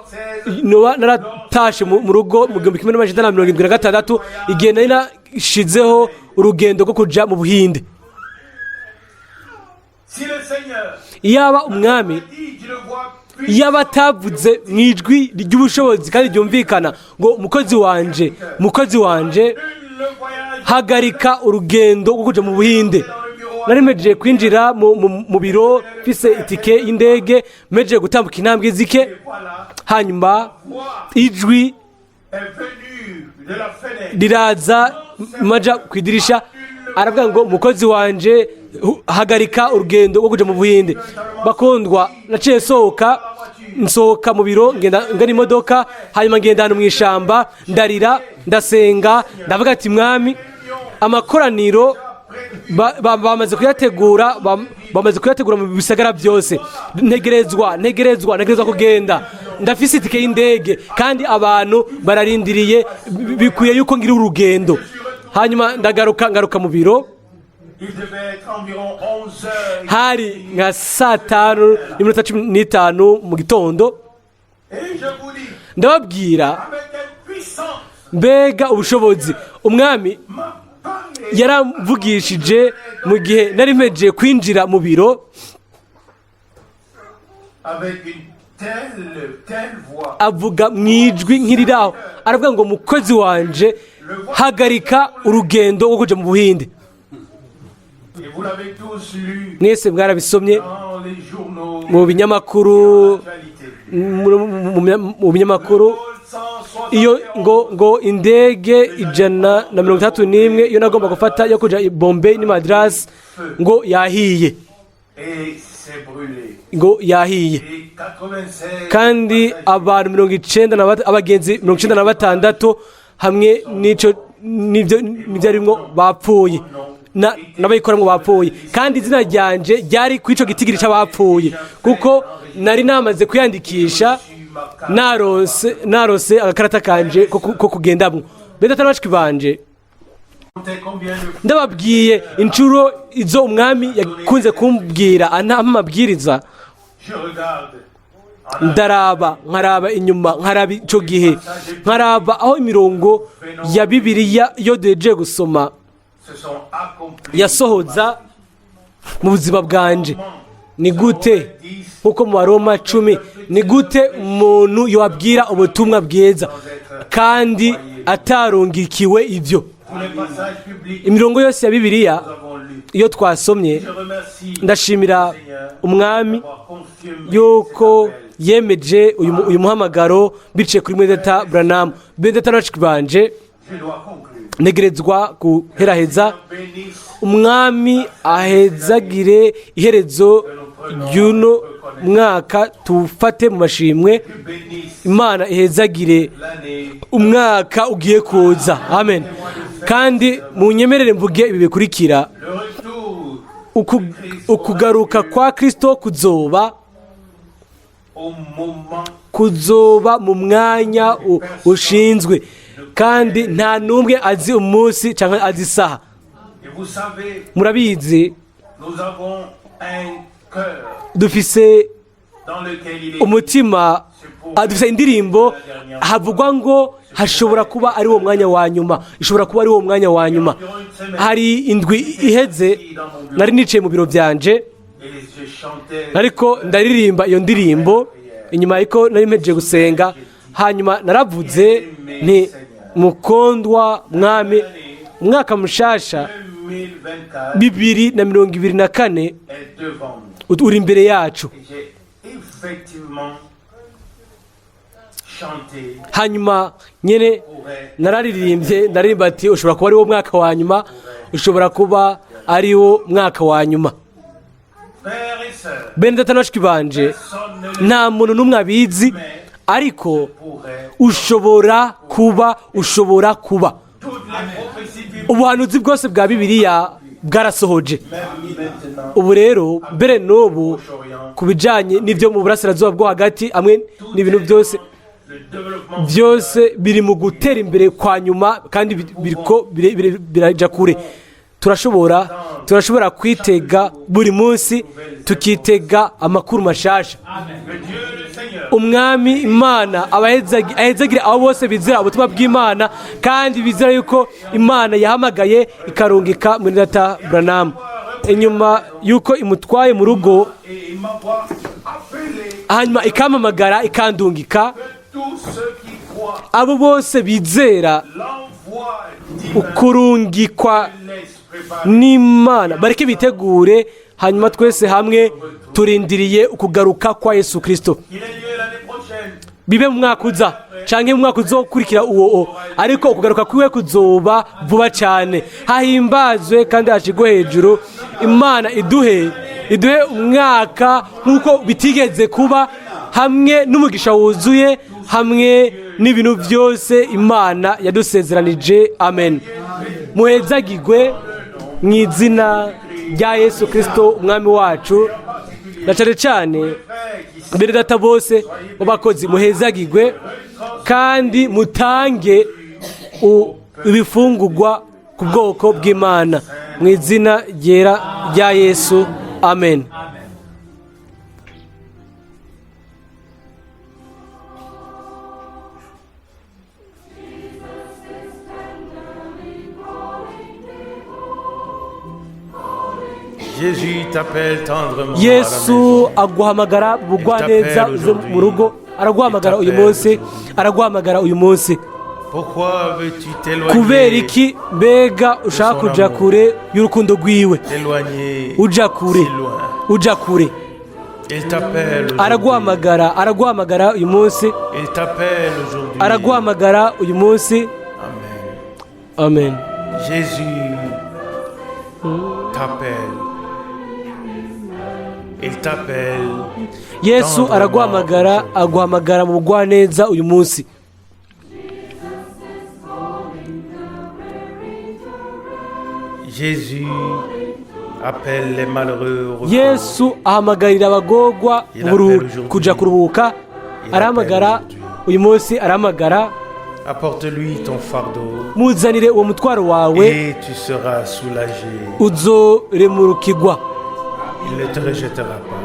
1976. noba naratashe mu rugo mu 1976, igihe nari nashizeho urugendo rwo kuja mu Buhinde. Si le Seigneur Iyaba umwami dit d'une voix puissante, iyaba atavuze mu ijwi ry'ubushobozi kandi ryumvikana ngo: "Mukozi wanje, mukozi wanje, le voyage hagarika urugendo rwo kuja mu Buhinde." Nari mejeje kwinjira mu biro, mfise itike y'indege, mejeje gutambuka intambwe zike, voilà, hanyuma ijwi est venu de la fenêtre. riraza maja ku idirisha, aravuga ngo: "Mukozi wanje, hagarika urugendo rwo kuja mu Buhinde." Bakundwa, naciye nsohoka, nsohoka mu biro, ngenda ngana imodoka, hanyuma ngenda ahantu mu ishamba, ndarira, ndasenga, ndavuga ati: "Mwami, amakoraniro Bamaze kuyategura, bamaze kuyategura mu bisagara byose. Ntegerezwa kugenda. Ndafise itike y'indege kandi abantu bararindiriye. Bikwiye yuko ngira urugendo. Hanyuma ndagaruka, ngaruka mu biro. Il devait être environ 11 heures. Hari nka saa 5:15 mu gitondo. Et je vous dis, Ndababwira, avec quelle puissance mbega ubushobozi Umwami m'a parlé. yaramvugishije mu gihe nari mpejeje kwinjira mu biro. Avec une telle, telle voix. Avuga mu ijwi nk'iriraho, aravuga ngo: "Mukozi wanje, hagarika urugendo rwo kuja mu Buhinde." Et vous l'avez tous lu Mwese mwarabisomye dans les journaux. mu binyamakuru, L'actualité. mu binyamakuru. Vol 171 Iyo ngo indege 161 iyo nagomba gufata yo kuja i Bombay ni Madras ngo yahiye. Et s'est brûlé. Ngo yahiye. Et 96 Kandi abantu mirongo icenda na abagenzi 96 hamwe n'ico n'ivyo arimwo bapfuye, n'abayikoramwo bapfuye. Kandi izina ryanje ryari kuri ico gitigiri c'abapfuye, kuko nari namaze kwiyandikisha, naronse agakarata kanje ko kugendamwo. Bene data na bashiki banje, comptait combien de fois ndababwiye inshuro izo Umwami yakunze kumbwira ampa amabwiriza. Je regarde. Ndaraba, nkaraba inyuma, nkaraba icyo gihe, nkaraba aho imirongo ya Bibiliya iyo duhejeje gusoma Se sont accomplis. yasohoza mu buzima bwanje. Ni gute, nkuko mu Baroma 10, ni gute umuntu yabwira ubutumwa bwiza kandi atarungikiwe ibyo? Tous les passages bibliques Imirongo yose ya Bibiliya nous avons lus. iyo twasomye. Je remercie Ndashimira Umwami d'avoir confirmé yuko cet appel. yemeje uyu muhamagaro biciye kuri mwedeta Branham. Benedata na bashiki banje, Je dois conclure. ntegerezwa guheraheza. Bénisse Umwami ahezagire iherezo ry'uno mwaka, tuwufate mu mashimwe. Bénisse Imana ihezagire l'année. umwaka ugiye kuza. Amen. Kandi munyemerere mvuge ibi bikurikira: Le retour Ukugaruka kwa Kristo kuzoba au moment kuzoba mu mwanya ushinzwe, kandi nta n'umwe azi umunsi cyangwa azi isaha. Et vous savez, Murabizi, nous avons un cœur dufise dans lequel il est umutima, dufise indirimbo havugwa ngo hashobora kuba ari wo mwanya wa nyuma, ishobora kuba ari wo mwanya wa nyuma. Hari indwi iheze nari nicaye mu biro byanje, et je chantais ariko ndaririmba iyo ndirimbo inyuma, ariko nari mpejeje gusenga. Hanyuma naravuze nti: "Mukundwa Mwami, umwaka mushasha 2024 2024 est devant nous. uri imbere yacu." Et j'ai effectivement chanté Hanyuma nyine pourrait nararirimbye, ndaririmba ati: "Ushobora kuba ari wo mwaka wa nyuma, ushobora kuba ari wo mwaka wa nyuma." Frères et sœurs, Bene data na bashiki banje, personne ne le nta muntu n'umwe abizi, ariko pourrait. ushobora kuba, ushobora kuba. Toutes les prophéties bibliques, Ubuhanuzi bwose bwa Bibiliya bwarasohoje. même maintenant, Ubu rero, mbere n'ubu, ku bijyanye n'ibyo mu Burasirazuba bwo Hagati hamwe n'ibintu byose, le développement byose biri mu gutera imbere kwa nyuma kandi biriko birajya kure. Turashobora kwitega buri munsi, tukitega amakuru mashasha. Que Dieu le Seigneur Umwami Imana ahezagire abo bose bizera ubutumwa bw'Imana kandi bizera yuko Imana yahamagaye ikarungika muri data Branham inyuma yuko imutwaye mu rugo, et il m'envoie appeler hanyuma ikampamagara, ikandungika. que tous ceux qui croient Abo bose bizera l'envoi divin ukurungikwa laisse préparer n'Imana bareke bitegure. Hanyuma twese hamwe turindiriye ukugaruka kwa Yesu Kirisito. Qu'il ait lieu l'année prochaine. Bibe mu mwaka uza canke mu mwaka uzokurikira uwo, ariko ukugaruka kwiwe kuzoba vuba cyane. Hahimbazwe kandi hashigwe hejuru Imana. Iduhe umwaka nk'uko bitigeze kuba, hamwe n'umugisha wuzuye, hamwe n'ibintu byose Imana yadusezeranije. Amen. Muhezagigwe. Mu izina rya Yesu Kirisito umwami wacu, na cyane cyane mbere data bose b'abakozi, muhezagirwe kandi mutange ibifungurwa ku bwoko bw'Imana mu izina ryera rya Yesu, amen. Jésus t'appelle tendrement à la Yesu maison. aguhamagara bugwaneza uze mu rugo. Araguhamagara uyu munsi, araguhamagara uyu munsi. Pourquoi veux-tu Kubera t'éloigner, iki mbega ushaka kuja kure y'urukundo rwiwe? t'éloigner Uja kure, si loin? uja kure. Il t'appelle aujourd'hui. Araguhamagara, araguhamagara uyu munsi. Il t'appelle aujourd'hui. Araguhamagara uyu munsi. Amen. Amen. Jésus t'appelle. Il t'appelle. Yesu araguhamagara, aguhamagara mu bugwaneza uyu munsi. Jésus appelle les malheureux au repos. Yesu ahamagarira abagorwa kuja kuruhuka. Arahamagara uyu munsi, arahamagara. Apporte-lui ton fardeau Muzanire uwo mutwaro wawe, et tu seras soulagé. uzoremurukirwa. Il ne te rejettera pas.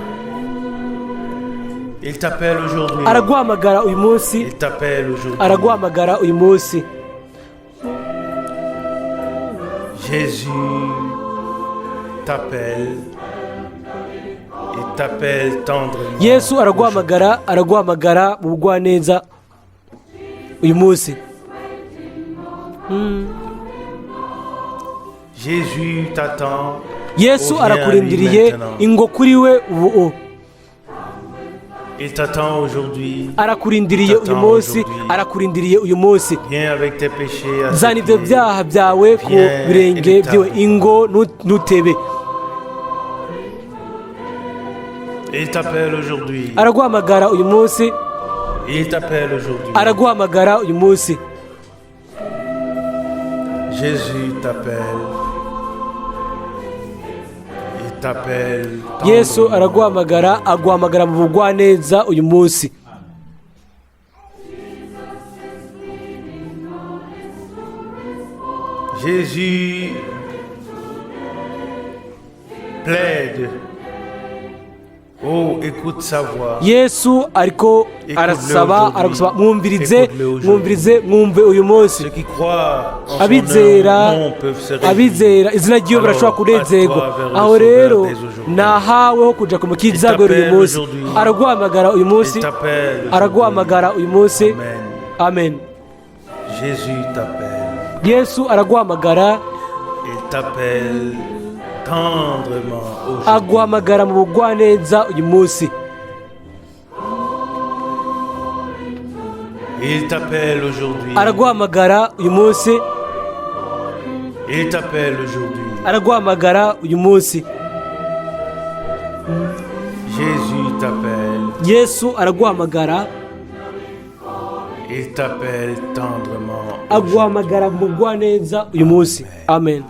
Il t'appelle aujourd'hui. Araguhamagara uyu munsi. Il t'appelle aujourd'hui. Araguhamagara uyu munsi. Jésus t'appelle. Il t'appelle tendrement. Yesu araguhamagara, araguhamagara mu bugwaneza uyu munsi. Jésus t'attend. Yesu Oh, viens à lui arakurindiriye. maintenant. Ingo kuri we ubu. Il t'attend aujourd'hui. Arakurindiriye uyu munsi, arakurindiriye uyu munsi. Viens avec tes péchés à ses Zana ibyo pieds. byaha byawe ku birenge byiwe, ingo, ntutebe. Il t'appelle aujourd'hui. Araguhamagara uyu munsi. Il t'appelle aujourd'hui. Araguhamagara uyu munsi. Jésus t'appelle. Il t'appelle Yesu tendrement. araguhamagara, aguhamagara mu bugwaneza uyu munsi. Jésus plaide. Oh, écoute sa voix. Yesu ariko arasaba, aragusaba, mwumvirize, mwumvirize, mwumve uyu munsi. Ceux qui croient en son Abizera, nom peuvent se réjouir. abizera izina ry'iwe barashobora kunezerwa. Aho rero nahawe ho kuja ku mukiza guhera uyu munsi. Araguhamagara uyu munsi. Il t'appelle aujourd'hui. Araguhamagara uyu munsi. Amen. Amen. Jésus t'appelle. Yesu araguhamagara. Il t'appelle tendrement aujourd'hui. Aguhamagara mu bugwaneza uyu munsi. Il t'appelle aujourd'hui. Araguhamagara uyu munsi. Il t'appelle aujourd'hui. Araguhamagara uyu munsi. Jésus t'appelle. Yesu araguhamagara. Il t'appelle tendrement aujourd'hui. Aguhamagara mu bugwaneza uyu munsi, amen.